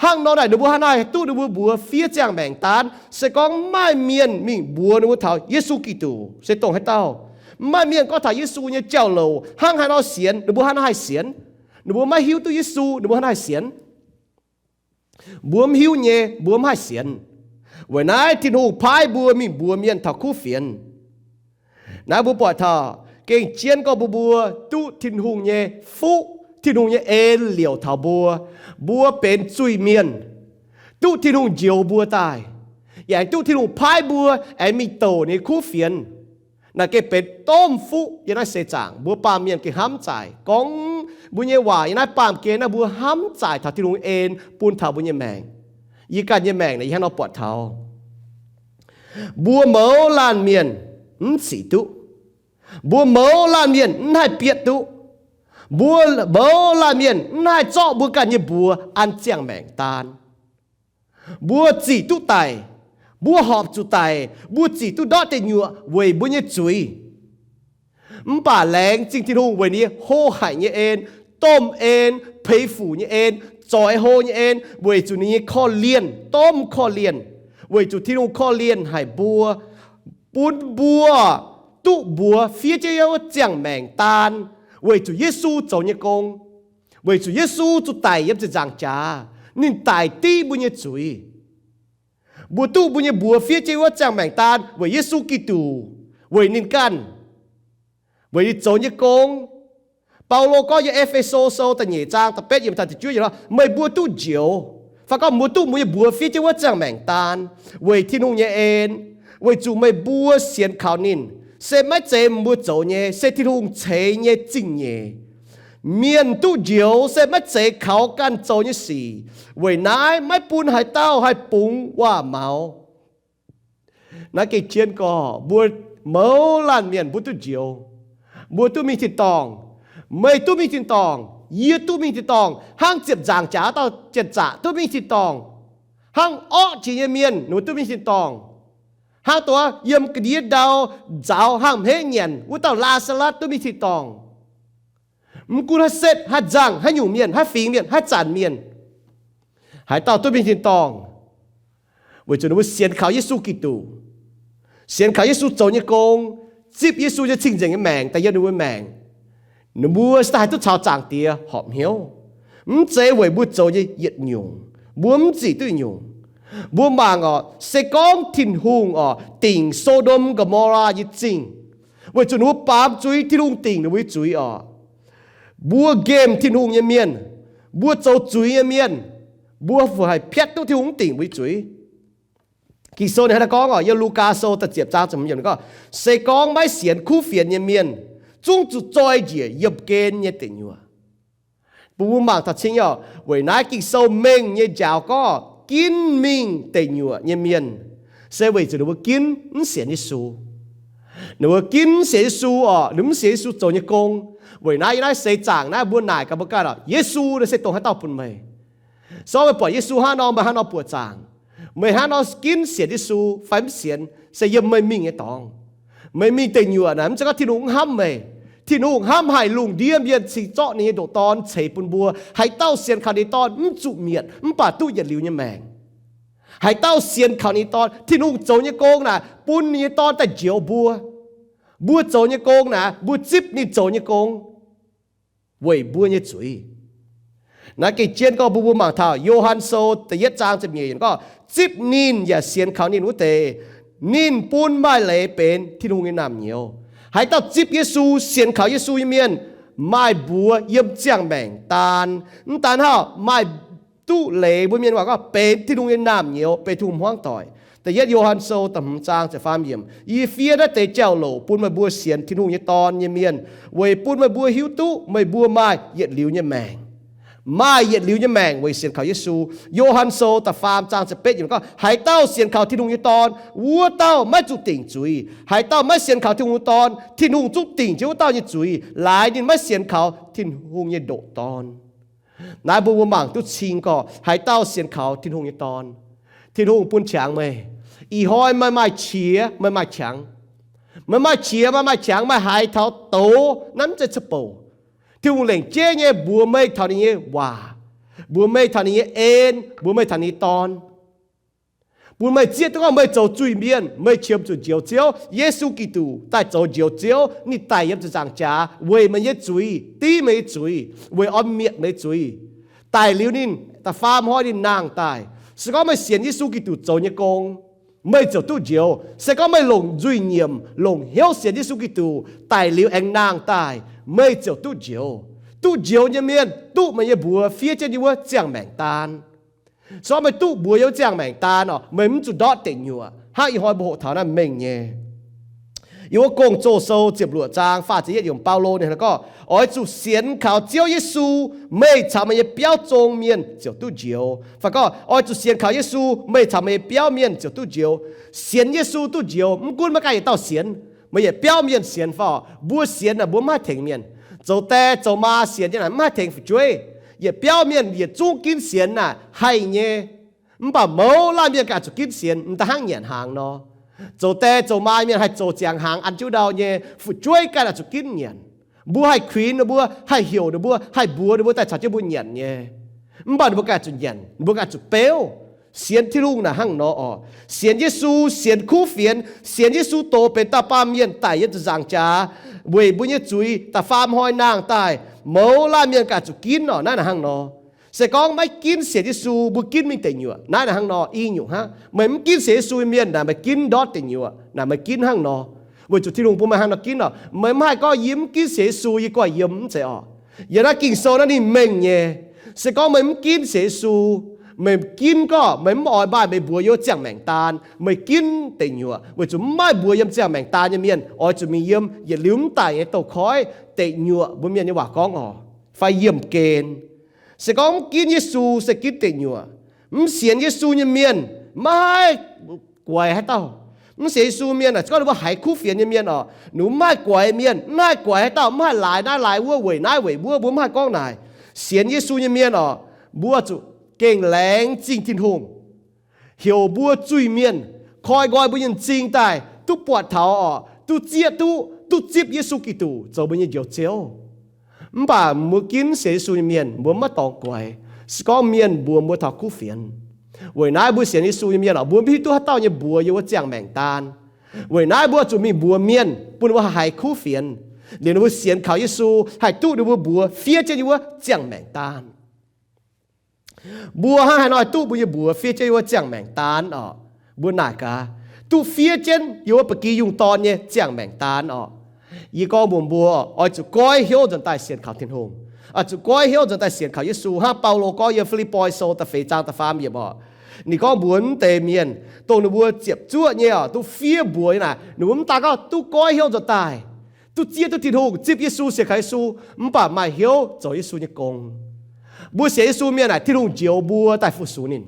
Hnangv nor naaic ninh mbuo hnangv haaix duqv ninh mbuo mbuox fiev ziangh maengc daan? Se gorngv mv maaih mienh mingh mbuox ninh mbuo taux Yesu Giduc, se dongh haaix dauh? Mv maaih mienh gorngv taux Yesu nyei jauv-louc, hnangv haaix nor sienx, ninh mbuo hnangv haaix sienx? Ninh mbuo maiv hiuv duqv Yesu, ninh mbuo hnangv haaix sienx? Mbuo mv hiuv nyei, mbuo mv haih sienx. Weic naaiv Tin-Hungh paaiv mbuo mingh mbuox mienh taux kuv fienx. Naaiv mbuo buatc taux gengh jienv gorngv mbuo, mbuo duqv Tin-Hungh nyei fuqv, Tin-Hungh nyei en liouc taux mbuo. Mbuo benx zuiz-mienh, duqv Tin-Hungh njoux mbuo daaih, yaac duqv Tin-Hungh paaiv mbuo aengx mingh douc ninh kuv fienx. Naaiv gengh benx domh fuqv yiem naaiv seix zaangc. Mbuo baamh mienh gengh hnamv zaaic gorngv mbuo nyei waac yiem naaiv baamh gen naaiv, mbuo hnamv zaaic taux Tin-Hungh en bun taux mbuo nyei maengc. Yie ganh nyei maengc naaic, yie hnangv nor buatc taux mbuo mouz laanh mienh mv zic duqv. Mbuo mouz laanh mienh mv haih bietv duqv. Mbuo mouz laanh mienh mv haih zorqv mbuo ganh nyei mbuox an ziangh maengc daan. Mbuo zic duqv daic, mbuo horpc zuqc daic, mbuo zic duqv ndortv deic nyuoqc weic mbuo nyei zuiz. Mv baac laengz zingh Tin-Hungh weic ninh hlo haic nyei en, domh en, peix fuc nyei en, zoix hlo nyei en, weic zuqc ninh nyei korv-lienh, domh korv-lienh, weic zuqc Tin-Hungh korv-lienh haic mbuo, bun mbuo duqv mbuox fiev jienv wuov ziangh maengc daan, weic zuqc Yesu zoux nyei gong, weic zuqc Yesu zuqc daic yiem ziepc nzaangc jaax, ninh daic div mbuo nyei zuiz. Mbuo duqv mbuo nyei mbuox fiev jienv wuov ziangh maengc daan weic Yesu Giduc, weic ninh ganh, weic ninh zoux nyei gong. Baulo gorngv yiem E^fe^so Sou da'nyeic zaang da'betv yiemc taux da'juov yiemc, meih mbuo duqv njoux, fai gorngv mbuo duqv mbuo nyei mbuox fiev jienv wuov ziangh maengc daan weic Tin-Hungh nyei en, weic zuqc meih mbuo sienx kaux ninh, se maiv zeiz mbuo zoux nyei, se Tin-Hungh ceix nyei zingh nyeic. Mienh duqv njoux se maiv zeiz kaux ganh zoux nyei sic. Weic naaiv maiv bun haaix dauh haih bungx waac-maux. Naaiv gengh jienv gorngv mbuo mouz laanh mienh mbuo duqv njoux, mbuo duqv mingh tin-dorngh. Meih duqv mingh tin-dorngh, yie duqv mingh tin-dorngh, hnangv ziepc nzaangc jaax dauh janx-zaqc duqv mingh tin-dorngh, hnangv orqv jiex nyei mienh ninh mbuo duqv mingh tin-dorngh, hnangv duqv yiem ga'ndiev ndau nzaaux hnangv hmeiv nyanc wuov dauh Laa^saa^latv duqv mingh tin-dorngh. Mv gunv haaix setv, haaix nzangc, haaix nyungc mienh, haaix fingx mienh, haaix zanc mienh, haaix dauh duqv mingh tin-dorngh, weic zuqc ninh mbuo sienx kaux Yesu Giduc, sienx kaux Yesu zoux nyei gong, zipv Yesu nyei cing-nzengc nyei maengc daaih yiem ninh mbuo maengc. Ninh mbuo se daaih haih duqv caux Zaangc Diex horpc hnyouv. Mv zeiz weic mbuo zoux nyei yietc nyungc, mbuo mv zic duqv yietc nyungc. Mbuo mangc orqc, se gorngv Tin-Hungh orqc dingc So^ndom Go^mo^laa nyei zingh, weic zuqc ninh mbuo baamz zuiz, Tin-Hungh dingc ninh mbuo nyei zuiz orqc. Mbuo nqemh Tin-Hungh nyei mienh, mbuo zoux zuiz nyei mienh, mbuo fih haih piatv duqv Tin-Hungh mv dingc mbuo nyei zuiz. Ging-Sou ninh hnangv naaiv gorngv orqc, yiem Lugaa Sou da'ziepc zaang ziepc hmz yiemc gorngv, se gorngv maiv sienx kuv fienx nyei mienh, zungv zuqc zoi njiec yiem gen nyei deic nyuoqc. Bun mbuo mangc taux cing orqc, weic naaiv Ging-Sou mengh nyei njaaux gorngv ginv mingh deic nyuoqc nyei mienh, se weic zuqc ninh mbuo ginv mv sienx Yesu. Ninh mbuo ginv mv sienx Yesu orqc, ninh mv sienx Yesu zoux nyei gong. Weic naaiv yiem naaiv seix zaangc naaiv mbuo naaic gaax mbuo ganh orqc, Yesu naaiv se dongh haaix dauh bun meih? Sortv meih buatc Yesu hnangv nor, meih hnangv nor buoqc zaangc. Meih hnangv nor ginv sienx Yesu fai mv sienx, se yiem meih mingh nyei dorngx. Meih mingh deic nyuoqc naaic, mv zeiz gorngv Tin-Hungh mv hnamv meih. Tin-Hungh hnamv haic lungh ndiev mienh cingx zorqv ninh nyei ndoqc Dorn ceix bun mbuo. Haaix dauh sienx kaux ninh nyei Dorn mv zuqc mietc, mv baac duqv yietc liuz nyei maengc. Haaix dauh sienx kaux ninh nyei Dorn, Tin-Hungh zoux nyei gong naaic, bun ninh nyei Dorn daaih njoux mbuo. Mbuo zoux nyei gong naaic, mbuo zipv ninh zoux nyei gong weic mbuo nyei zuiz. Naaiv gengh jienv gorngv mbuo, mbuo mangc taux Yo^han Sou da'yietv zaang ziepc nyeic yiemc gorngv, zipv ninh yaac sienx kaux ninh wuov deix, ninh bun maaih leiz benx Tin-Hungh nyei naamh nyouz. Haaix dauh zipv Yesu, sienx kaux Yesu nyei mienh, maaih mbuox yiem ziangh maengc daan. Mv daan hnangv, maaih duqv leiz, mbuo mienh waac gorngv benx Tin-Hungh nyei naamh nyouz, benx Tin-Hungh hmuangv doic. Da'yietv Yo^han Sou da'hmz zaang ziepc faam yiemc, yie fiev naaiv deix jauv-louc bun meih mbuo sienx Tin-Hungh nyei Dorn nyei mienh, weic bun meih mbuo hiuv duqv meih mbuo maaih yietc liuz nyei maengc. Maaih yietc liuz nyei maengc weic sienx kaux Yesu. Yo^han Sou da'faam zaang ziepc betv yiemc gorngv, haaix dauh sienx kaux Tin-Hungh nyei Dorn, wuov dauh maiv zuqc dingc zuiz. Haaix dauh maiv sienx kaux Tin-Hungh nyei Dorn, Tin-Hungh zungv dingc jienv wuov dauh nyei zuiz, laaix ninh maiv sienx kaux Tin-Hungh nyei ndoqc Dorn. Naaiv mbuo, mbuo mangc duqv cing gorqv haaix dauh sienx kaux Tin-Hungh nyei Dorn, Tin-Hungh bun qangx meih. Ih hnoi meih maaih qiex, meih maaih qangx. Meih maaih qiex, meih maaih qangx, meih haiz taux doz, naaiv mv zeiz ca'bouc. Tin-Hungh lengc jeiv nyei mbuox meih taux ninh nyei waac. Mbuox meih taux ninh nyei en, mbuox meih taux ninh nyei dorn. Bun meih zieqv duqv gorngv meih zoux zuiz-mienh, meih qiemx zuqc njoux Ziouv. Yesu Giduc daaih zoux njoux Ziouv. Ninh daic yiem ziepc nzaangc jaax weic meih nyei zuiz, div meih nyei zuiz, weic oix mietc meih nyei zuiz. Daic liuz ninh da'faam hnoi ninh nangh daaih. Se gorngv meih sienx Yesu Giduc zoux nyei gong, meih ziouc duqv njoux. Se gorngv meih longc nzuih nyiemc, longc hnyouv sienx Yesu Giduc, daic liuz aengx nangh daaih, meih ziouc duqv njoux. Duqv njoux nyei mienh duqv meih nyei mbuox fiev jienv yiem wuov ziangh maengc daan. Se gorngv meih duqv mbuox yiem wuov ziangh maengc daan orqc, meih mv zuqc ndortv deic nyuoqc. Hnangv ih hnoi mbuo hoqc taux naaiv mengh nyei. Yiem wuov Gong-Zoh sou ziepc luoqc zaang faah ziepc yietv yiemc, Baulo ninh gorngv, oix zuqc sienx kaux Ziouv Yesu, meih caux meih nyei biauv zong mienh ziouc duqv njoux. Fai gorngv, oix zuqc sienx kaux Yesu, meih caux meih nyei biauv mienh ziouc duqv njoux. Sienx Yesu duqv njoux, mv gunv maiv gaengh yietc dauh sienx, meih yietc biauv mienh sienx fai orqc, mbuo sienx naaic mbuo mv haih tengx mienh. Zoux die zoux maa sienx nyei naaic mv haih tengx fu'jueiv. Yietc biauv mienh yietc zungv ginv sienx naaic haih nyei. Mv baac mouz laanh mienh ganh zuqc ginv sienx, mv daaih hnangv nyanc hnaangx nor. Zoux die zoux maa mienh haih zoux ziangx hnaangx an jienv ndau nyei, fu'jueiv ganh aah zuqc ginv nyanc. Mbuo haih kuinx ninh mbuo, haih heuc ninh mbuo, haih mbuox ninh mbuo daaih caux jienv mbuo nyanc nyei. Mv baac ninh mbuo ganh zuqc nyanc, ninh mbuo ganh zuqc beuv. Sienx Tin-Hungh naaic hnangv nor orqc. Sienx Yesu, sienx kuv fienx, sienx Yesu doz benx dauh baamh mienh daic yiem ziepc nzaangc jaax weic mbuo nyei zuiz, da'faam hnoi nangh daaih, mouz laanh mienh ganh zuqc ginv orqc. Naaiv naaic hnangv nor. Se gorngv maiv ginv sienx Yesu, mbuo ginv mingh deic nyuoqc. Naaiv naaic hnangv nor i nyungc hnangv. Meih mv ginv sienx Yesu nyei mienh naaic, meih ginv ndortv deic nyuoqc naaic, meih ginv hnangv nor. Weic zuqc Tin-Hungh bun meih hnangv nor ginv orqc. Meih mv haih gorngv yie mv ginv sienx Yesu yie guaih yiem, mv zeiz orqc. Yiem naaiv Ging-Sou naaiv ninh mengh nyei. Se gorngv meih mv ginv sienx Yesu, meih ginv gorngv meih mv oix maaih meih mbuox yiem ziangh maengc daan, meih ginv deic nyuoqc. Weic zuqc mv maaih mbuox yiem ziangh maengc daan nyei mienh oix zuqc mingh yiem yietc liuz mv daic nyei douz-koiv, deic nyuoqc mbuo mienh nyei waac gorngv orqc, fai yiemh gen. Se gorngv mv ginv Yesu se ginv deic nyuoqc. Mv sienx Yesu nyei mienh maiv haih guaix haaix dauh. Mv sienx Yesu mienh aah, se gorngv ninh mbuo haiz kuv fienx nyei mienh orqc, ninh mbuo mv haih guaix mienh, mv haih guaix haaix dauh, mv haih laaix naaiv laaix wuov, weic naaiv weic wuov, mbuo mv haih gorngv naaic. Sienx Yesu nyei mienh orqc, mbuo zuqc gengh laengz zingh Tin-Hungh, heuc mbuo zuiz-mienh, koi nqoi mbuo nyei m'zing daaih, duqv buatc taux orqc, duqv zieqv duqv, duqv zipv Yesu Giduc zoux mbuo nyei Njoux Ziouv. Mv baac mbuo ginv sienx Yesu nyei mienh mbuo maiv dorngx guaix, se gorngv mienh mbuox mbuo taux kuv fienx. Weic naaiv mbuo sienx Yesu nyei mienh orqc, mbuo mv hiuv duqv haaix dauh nyei mbuox yiem wuov ziangh maengc daan. Weic naaiv mbuo zuqc mingh mbuox mienh bun ninh mbuo haiz kuv fienx, liuz ninh mbuo sienx kaux Yesu haih duqv ninh mbuo mbuox fiev jienv yiem wuov ziangh maengc daan. Mbuo hnangv haaix nor duqv mbuo nyei mbuox fiev jienv yiem wuov ziangh maengc daan orqc? Mbuo naaic gaax, duqv fiev jienv yiem wuov ba'gi yungh dorn nyei ziangh maengc daan orqc? Yie gorngv mbuox mbuo, oix zuqc goiv hnyouv nzuonx daaih sienx kaux Tin-Hungh. Oix zuqc goiv hnyouv nzuonx daaih sienx kaux Yesu, hnangv Baulo gorngv yiem Fi^lipv^poi Sou da'feix zaang da'faam yiemc orqc. Ninh gorngv mbuox wuov deix mienh, dongh ninh mbuo ziepc zuoqv nyei orqc, duqv fiev mbuox nyei naaic, ninh mbuo mv daan gorngv duqv goiv hnyouv nzuonx daaih, duqv zieqv duqv Tin-Hungh, zipv Yesu, sienx kaux Yesu, mv baac maaih hnyouv zoux Yesu nyei gong. Mbuo sienx Yesu mienh naaic, Tin-Hungh njoux mbuo daaih fu-sux ninh.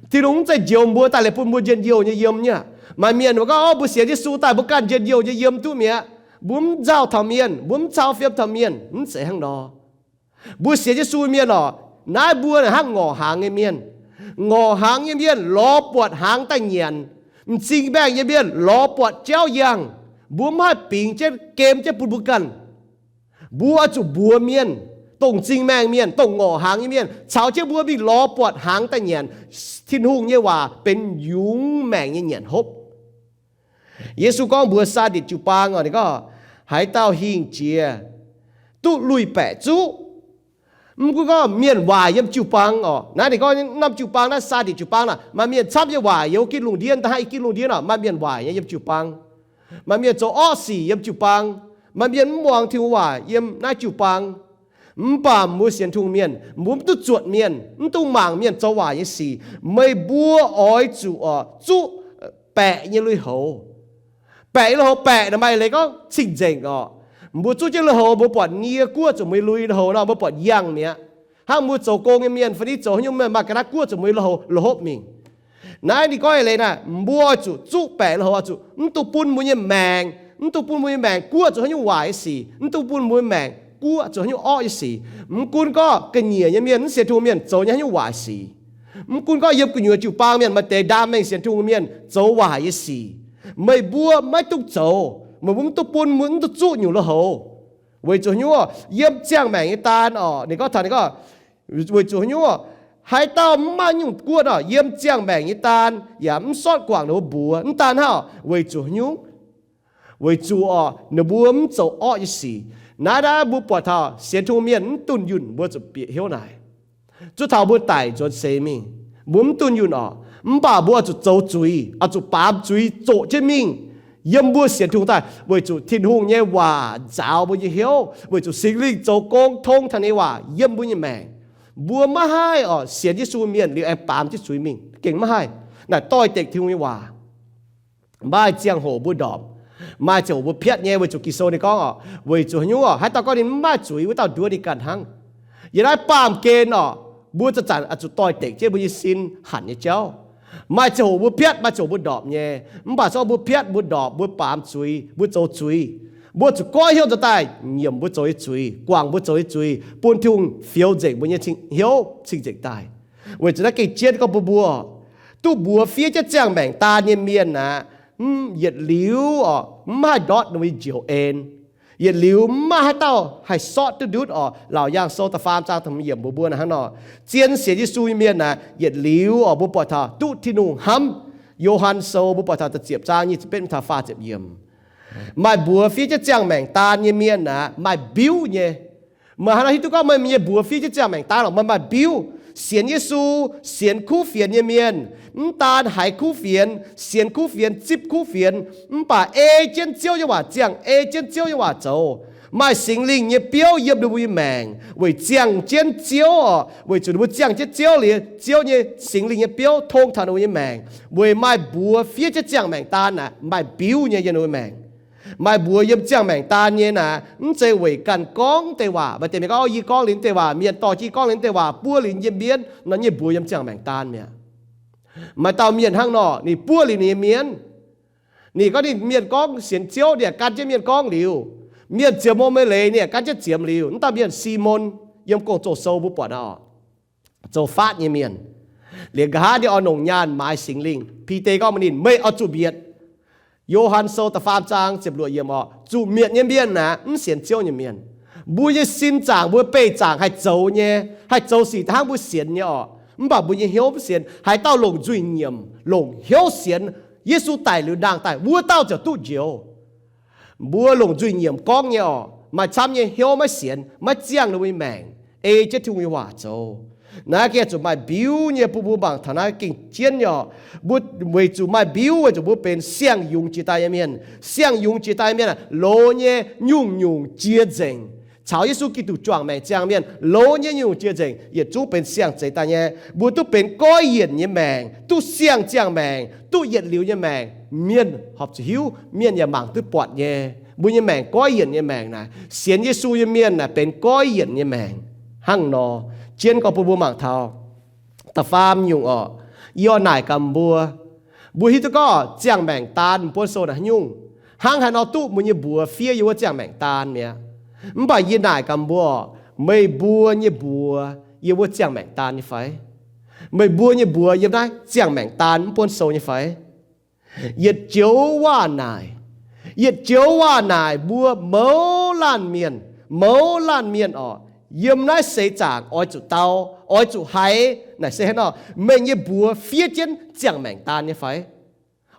Tin-Hungh mv zeiz njoux mbuo daaih liuz bun mbuo njien-youh nyei yiem nyei aqv. Maaih mienh mbuo gorngv, o, mbuo sienx Yesu daaih mbuo ganh njien-youh nyei yiem duqv mi'aqv. Mbuo mv nzauh taux mienh, mbuo mv cau fiem taux mienh. Mv zeiz hnangv nor. Mbuo sienx Yesu mienh orqc, naaiv mbuo hnangv ngorc hnaangx nyei mienh. Ngorc hnaangx nyei mienh lorz buatc hnaangx daaih nyanc. M'zing maengh nyei mienh lorz buatc jauv yangh. Mbuo mv haih bingx jienv, gem jienv bun mbuo ganh. Mbuo oix zuqc mbuox mienh, dongh m'zing maengh mienh, dongh ngorc hnaangx nyei mienh, caux jienv mbuo mingh lorz buatc hnaangx daaih nyanc. Tin-Hungh nyei waac benx yungz maengc nyei nyanc hopv. Yesu gorngv mbuox Saaditc jiu-baang orqc, ninh gorngv, haaix dauh hingh jiex duqv lui-baeqc zuqv, mv gunv gorngv mienh waaic yiem jiu-baang orqc. Naaiv ninh gorngv norm jiu-baang naaiv, Saaditc jiu-baang naaic, maaih mienh camv nyei waaic yiem wuov gitv lungh ndiev, da'hnangv i gitv lungh ndiev orqc, maaih mienh waaic nyei yiem jiu-baang. Maaih mienh zoux orqv sic yiem jiu-baang. Maaih mienh mv muangx Tin-Hungh waac yiem naaiv jiu-baang. Mv baac mbuo sienx Tin-Hungh mienh, mbuo mv duqv zuotc mienh, mv duqv mangc mienh zoux waaic nyei sic. Meih mbuo oix zuqc orqc, zuqc baeqc nyei lui-houx. Baeqc nyei lui-houx, baeqc naaic maaih leiz gorngv cing-nzengc orqc. Mbuo zuqv jienv lui-houx, mbuo buatc nie guoqv zuqc meih lui lui-houx nor, mbuo buatc yangh mi'aqv. Hnangv mbuo zoux gong nyei mienh fai ni zoux haaix nyungc mienh, maaih ga'naaiv guoqv zuqc meih lui-houx, lui-houx hopv mingh. Naaiv ninh gorngv eix leiz naaic, mbuo oix zuqc zuqv baeqc lui-houx, oix zuqc mv dungx bun mbuo nyei maengc, mv dungx bun mbuo nyei maengc guoqv zuqc haaix nyungc waaic nyei sic, mv dungx bun mbuo nyei maengc guoqv zuqc haaix nyungc orqv nyei sic. Mv gunv gorngv ga'nyiec nyei mienh, mv sienx Tin-Hungh mienh zoux nyei haaix nyungc waaic sic. Mv gunv gorngv yiem gu'nyuoz jiu-baang mienh maaih deix ndaam mengh sienx Tin-Hungh mienh zoux waaic nyei sic, meih mbuo maiv dungx zoux. Meih mbuo mv dungx bun, mv dungx zuqv nyungc lui-houx. Weic zuqc haaix nyungc? Yiem ziangh maengc nyei daan orqc, ninh gorngv taux, ninh gorngv, Weic zuqc haaix nyungc orqc? Haaix dauh mv maaih nyungc guoqv orqc, yiem ziangh maengc nyei daan yaac mv sortv guangc ninh mbuo mbuox. Mv daan hnangv, weic zuqc haaix nyungc? Weic zuqc orqc, ninh mbuo mv zoux orqv nyei sic. Naaiv, naaiv mbuo buatc taux sienx Tin-Hungh mienh mv dunh yunh mbuo zuqc bieqc hnyouv naaic. Zuov taux mbuo daic nzuonx seix mingh, mbuo mv dunh yunh orqc, mv baac mbuo oix zuqc zoux zuiz, oix zuqc baamz zuiz zoqc jienv mingh. Yiem mbuo sienx Tin-Hungh daaih, weic zuqc Tin-Hungh nyei waac nzaaux mbuo nyei hnyouv, weic zuqc Singx Lingh zoux gong tong taux nyei waac yiem mbuo nyei maengc. Mbuo maiv haih orqc, sienx Yesu mienh liuz aengx baamz jienv zuiz mingh, gengh maiv haih. Naaic doix-dekc Tin-Hungh nyei waac. Maaih ziangh hoc mbuo ndorpc, maaih ziangh hoc mbuo piatv nyei, weic zuqc Ging-Sou ninh gorngv orqc, weic zuqc haaix nyungc orqc, haaix dauh gorngv ninh mv maaih zuiz, wuov dauh nduov ninh ganh hnangv. Yiem naaiv baamh gen orqc, mbuo zanc-zanc oix zuqc doix-dekc jienv mbuo nyei sin hanc nyei jauv. Maaih ziangh hoc mbuo piatv, maaih ziangh hoc mbuo ndorpc nyei. Mv baac se gorngv mbuo piatv, mbuo ndorpc, mbuo baamz zuiz, mbuo zoux zuiz, mbuo zuqc goiv hnyouv nzuonx daaih nyiemc mbuo zoux nyei zuiz, guangc mbuo zoux nyei zuiz, bun Tin-Hungh fioux nzengc mbuo nyei hnyouv cing-nzengc daaih. Weic zuqc naaiv gengh jienv gorngv bun mbuo, duqv mbuox fiev jienv ziangh maengc daan nyei mienh aqv, mv yietc liuz orqc, mv haih ndortv ninh mbuo nyei njoux en. Yietc liuz mv maaih haaix dauh haih sortv duqv ndutv orqc. Laauc Yaangh Sou da'faam zaang da'hmz yiemc mbuox mbuo naaic hnangv nor, zien sienx Yesu nyei mienh aqv, yietc liuz orqc, mbuo buatc taux duqv Tin-Hungh hnamv. Yo^han Sou mbuo buatc taux da'ziepc zaang nyic ziepc betv mingh taux faah ziepc yiemc. Maaih mbuox fiev jienv ziangh maengc daan nyei mienh aqv, maaih mbiuv nyei. Meih haaix nor hiuv duqv gorngv meih nyei mbuox fiev jienv ziangh maengc daan lorqc, meih maaih mbiuv? Sienx Yesu, sienx kuv fienx nyei mienh, mv daan haiz kuv fienx, sienx kuv fienx, zipv kuv fienx, mv baac ei jienv Ziouv nyei waac ziangh, ei jienv Ziouv nyei waac zoux, maaih Singx Lingh nyei biouv yiem ninh mbuo nyei maengc weic ziangh jienv Ziouv orqc. Weic zuqc ninh mbuo ziangh jienv Ziouv liuz, Ziouv nyei Singx Lingh nyei biouv tong taux ninh mbuo nyei maengc, weic maaih mbuox fiev jienv ziangh maengc daan naaic maaih mbiuv nyei yiem ninh mbuo maengc. Maaih mbuox yiem ziangh maengc daan nyei naaic, mv zeiz weic ganh gorngv deix waac. Maaih deix mienh gorngv, yie gorngv liuz deix waac, mienh dorh jienv gorngv liuz deix waac buov liuz yiem mienv nor, nyei mbuox yiem ziangh maengc daan mi'aqv. Maaih dauh mienh hnangv nor, ninh buov liuz ninh nyei mienv. Ninh gorngv ninh mienh gorngv sienx Ziouv, ninh yaac gan jienv mienh gorngv liuz. Mienh ziemx mbuo meix leiz, ninh yaac gan jienv ziemx liuz. Mv dauh mienh Simon, yiem Gong-Zoh sou mbuo buatc nor, zoux faatv nyei mienh. Liuz nqa'haav ninh oix longc nyaanh maaiz Singx Lingh. Bide gorngv mbuox ninh, meih oix zuqc mietc. Yo^han sou da'faam zaang ziepc luoqc yiemc orqc, zuqc mietc nyei mienh naaic mv sienx Ziouv nyei mienh. Mbuo nyei sin zaangc, mbuo beih zaangc haih zoux nyei, haih zoux sic da'hnangv mbuo sienx nyei orqc, mv baac mbuo nyei hnyouv mv sienx. Haaix dauh longc nzuih nyiemc, longc hnyouv sienx Yesu daic liuz nangh daaih, wuov dauh ziouc duqv njoux. Mbuo longc nzuih nyiemc gorngv nyei orqc, maaih camv nyei hnyouv maiv sienx, maiv ziangh ninh mbuo nyei maengc ei jienv Tin-Hungh nyei waac zoux. Naaiv gengh zuqc maaih mbiuv nyei bun mbuo mangc taux naaiv gengh jienv nyei orqc. Mbuo weic zuqc maaih mbiuv weic zuqc mbuo benx siang-yungz jiex daaih nyei mienh. Siang-yungz jiex daaih nyei mienh aah, loz nyei nyungc-nyungc jiex nzengc. Caux Yesu Giduc juangc maengc ziangh mienh loz nyei nyungc-nyungc jiex nzengc, yietc zungv benx siang-zeix daaih nyei. Mbuo duqv benx goiv yienc nyei maengc, duqv siang ziangh maengc, duqv yietc liuz nyei maengc. Mienh horpc zuqc hiuv, mienh yaac mangc duqv buatc nyei. Mbuo nyei maengc goiv yienc nyei maengc naaic, sienx Yesu nyei mienh naaic benx goiv yienc nyei maengc. Hnangv nor, jienv gorngv bun mbuo mangc taux da'faam nyungc orqc, yie oix naaic gaax mbuo, mbuo hiuv duqv gorngv ziangh maengc daan buonv sou naaic haaix nyungc, hnangv haaix nor duqv mbuo nyei mbuox fiev yiem wuov ziangh maengc daan mi'aqv. Mv baac yie naaic gaax mbuo orqc, meih mbuo nyei mbuox yiem wuov ziangh maengc daan nyei fai? Meih mbuo nyei mbuox yiem naaiv ziangh maengc daan mv buonv sou nyei fai? Yietc joux waac naaic, yietc joux waac naaic mbuo mouz laanh mienh, mouz laanh mienh orqc, yiem naaiv seix zaangc oix zuqc dau, oix zuqc haiz naaic se hnangv nor, meih nyei mbuox fiev jienv ziangh maengc daan nyei fai?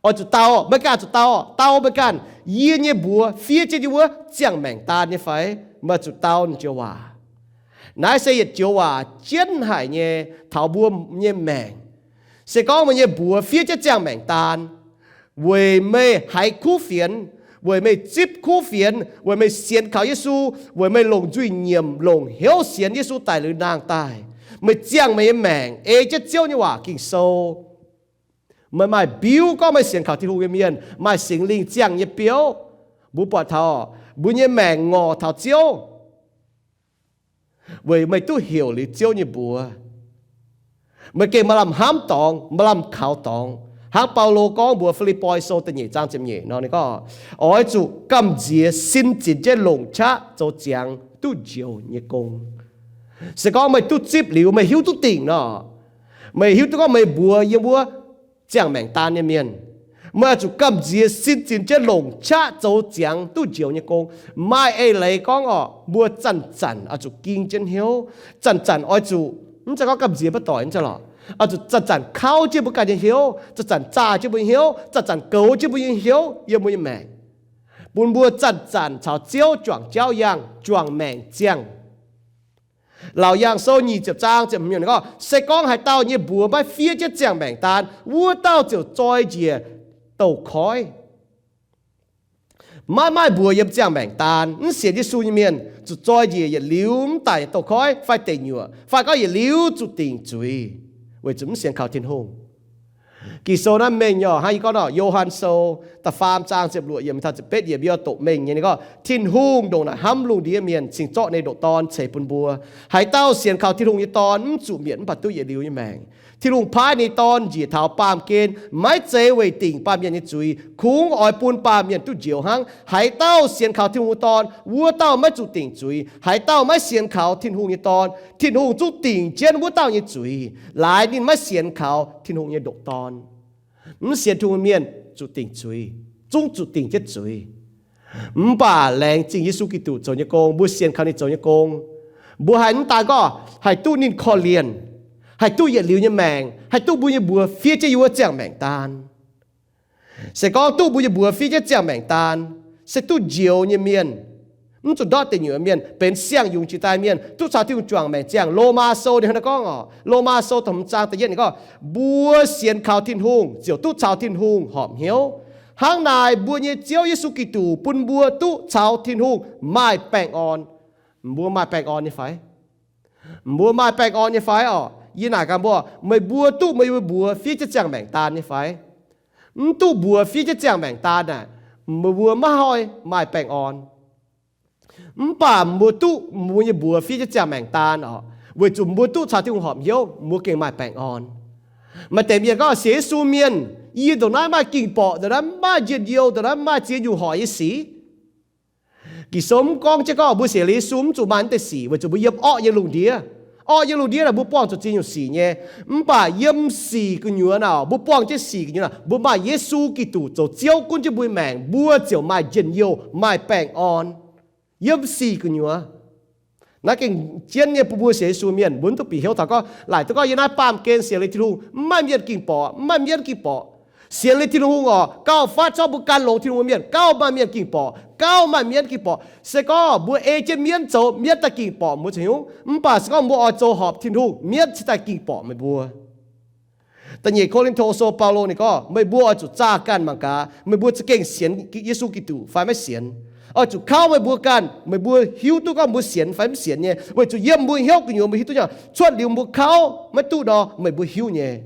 Oix zuqc dau, meih ganh zuqc dau, dau meih ganh, yie nyei mbuox fiev jienv yiem wuov ziangh maengc daan nyei fai? Meih zuqc dau naaiv joux waac. Naaiv se yietc joux waac jienv haic nyei taux mbuo nyei maengc. Se gorngv meih nyei mbuox fiev jienv ziangh maengc daan, weic meih haiz kuv fienx, weic meih zipv kuv fienx, weic meih sienx kaux Yesu, weic meih longc nzuih nyiemc, longc hnyouv sienx Yesu daic liuz nangh daaih, meih ziangh meih nyei maengc ei jienv Ziouv nyei waac Ging-Sou. Meih maaih mbiuv gorngv meih sienx kaux Tin-Hungh nyei mienh, maaih Singx Lingh ziangh nyei biouv. Mbuo buatc taux mbuo nyei maengc ngorc taux Ziouv, weic meih duqv heuc liuz Ziouv nyei mbuox. Meih gengh maaih lamh hnamv dorngx, maaih lamh kaux dorngx. Hnangv Baulo gorngv mbuox Fi^lipv^poi Sou da'nyeic zaang ziepc nyeic nor, ninh gorngv, oix zuqc gamh nziex sin zinc jienv longc qaqv zoux ziangx duqv njoux nyei gong. Se gorngv meih duqv zipv liuz, meih hiuv duqv dingc nor, meih hiuv duqv gorngv meih mbuox yiem wuov ziangh maengc daan nyei mienh, Meih oix zuqc gamh nziex sin zinx jienv longc qaqv zoux ziangx duqv njoux nyei gong. Maaih eix leiz gorngv orqc, mbuo zanc-zanc oix zuqc ging jienv hnyouv, zanc-zanc oix zuqc, mv zeiz gorngv gamh nziex maiv doic, mv zeiz lorqc, oix zuqc zanc-zanc kauv jienv mbuo ganh nyei hnyouv, zanc-zanc zaah jienv mbuo nyei hnyouv, zanc-zanc goux jienv mbuo nyei hnyouv yiem mbuo nyei maengc, bun mbuo zanc-zanc caux Ziouv juangc jauv yangh, juangc maengc ziangh. Laauc Yaangh Sou nyic ziepc zaang ziepc hmz gorngv, se gorngv haaix dauh nyei mbuox maiv fiev jienv ziangh maengc daan, wuov dauh ziouc zoi njiec douh koiv. Maiv maaih mbuox yiem ziangh maengc daan, mv sienx Yesu nyei mienh zuqc zoi njiec yietc liuz mv daaih douh koiv fai deic nyuoqc, fai gorngv yietc liuz zuqc dingc zuiz, weic zuqc mv sienx kaux Tin-Hungh. Ging-Sou naaiv mengh nyei orqc, hnangv yie gorngv nor, Yo^han Sou da'faam zaang ziepc luoqc yiemc taux ziepc betv yiemc, yie doqc mengh nyei. Ninh gorngv, Tin-Hungh ndongc naaic hnamv lungh ndiev mienh, cingx zorqv ninh ndoqc Dorn ceix bun mbuo. Haaix dauh sienx kaux Tin-Hungh nyei Dorn mv zuqc mietc mv baac duqv yietc liuz nyei maengc. Tin-Hungh paaiv ninh Dorn njiec taux baamh gen, maiv zeiz weic dingc baamh mienh nyei zuiz, kungx oix bun baamh mienh duqv njoux hnangv. Haaix dauh sienx kaux Tin-Hungh nyei Dorn, wuov dauh maiv zuqc dingc zuiz. Haaix dauh maiv sienx kaux Tin-Hungh nyei Dorn, Tin-Hungh zungv dingc jienv wuov dauh nyei zuiz, laaix ninh maiv sienx kaux Tin-Hungh nyei ndoqc Dorn. Mv sienx Tin-Hungh mienh zuqc dingc zuiz, zungv zuqc dingc jienv zuiz. Mv baac laengz zingh Yesu Giduc zoux nyei gong, mbuo sienx kaux ninh zoux nyei gong, mbuo haih mv daan gorngv haih duqv ninh korv-lienh, haih duqv yietc liuz nyei maengc, haih duqv mbuo nyei mbuox fiev jienv yiem wuov ziangh maengc daan. Se gorngv duqv mbuo nyei mbuox fiev jienv ziangh maengc daan, se duqv njoux nyei mienh, mv zuqc ndortv deic nyuoqc mienh, benx siang-yungz jiex daaih mienh, duqv caux Tin-Hungh juangc maengc ziangh. Lomaa Sou ninh hnangv naaiv gorngv orqc, Lomaa Sou da'hmz zaang da'yietv ninh gorngv, mbuo sienx kaux Tin-Hungh ziouc duqv caux Tin-Hungh horpc hnyouv. Hnangv naaic mbuo nyei Ziouv Yesu Giduc bun mbuo duqv caux Tin-Hungh maaih baengh orn. Mbuo maaih baengh orn nyei fai? Mbuo maaih baengh orn nyei fai orqc? Yie naaic gaax mbuo, meih mbuo duqv meih mbuo mbuox fiev jienv ziangh maengc daan nyei fai? Mv duqv mbuox fiev jienv ziangh maengc daan naaic, meih mbuo maiv haih maaih baengh orn. Mv baac mbuo duqv mbuo nyei mbuox fiev jienv ziangh maengc daan orqc, weic zuqc mbuo duqv caux Tin-Hungh horpc hnyouv, mbuo gengh maaih baengh orn. Maaih deix mienh gorngv, sienx Yesu mienh, yie ndongc naaiv maaih ging-borqc, ndongc naaiv maaih njien-youh, ndongc naaiv maaih ziex nyungc hoic nyei sic. Ging-Sou mv gorngv jienv gorngv mbuo sienx Yesu mv zuqc maaih naaiv deix sic, weic zuqc mbuo yiem orqv nyei lungh ndiev. Orqv nyei lungh ndiev naaic mbuo buangh zuqc ziex nyungc sic nyei. Mv baac yiem sic gu'nyuoz naaic, mbuo buangh jienv sic gu'nyuoz naaic, mbuo maaih Yesu Giduc zoux Ziouv gunv jienv mbuo nyei maengc, mbuo ziouc maaih njien-youh, maaih baengh orn. Yiem sic gu'nyuoz. Naaiv gengh jienv nyei, bun mbuo sienx Yesu mienh mbuo mv duqv bieqc hnyouv taux gorngv, laaic duqv gorngv yiem naaiv baamh gen sienx liuz Tin-Hungh mv maaih mienh ging-borqc, mv maaih mienv ging-borqc. Sienx liuz Tin-Hungh orqc, gauh fatv corc mbuo gan longx Tin-Hungh mienh gauh maaih mienh ging-borqc, gauh maaih mienv ging-borqc. Se gorngv mbuo ei jienv mienv zoux, mienv daaih ging-borqc mbuo caux hnyouv. Mv baac se gorngv mbuo oix zoux horpc Tin-Hungh, mienv cingx daaih ging-borqc meih mbuo. Da'nyeic Ko^lin^to Sou Baulo ninh gorngv, meih mbuo oix zuqc zaah ganh mangc gaax, meih mbuo za'gengh sienx Yesu Giduc fai maiv sienx. Oix zuqc kauv meih mbuo ganh, meih mbuo hiuv duqv gorngv mbuo sienx fai mv sienx nyei, weic zuqc yiem mbuo hnyouv gu'nyuoz mbuo hiuv duqv nyei, cuotv liuz mbuo kauv maiv duqv nor, meih mbuo hiuv nyei.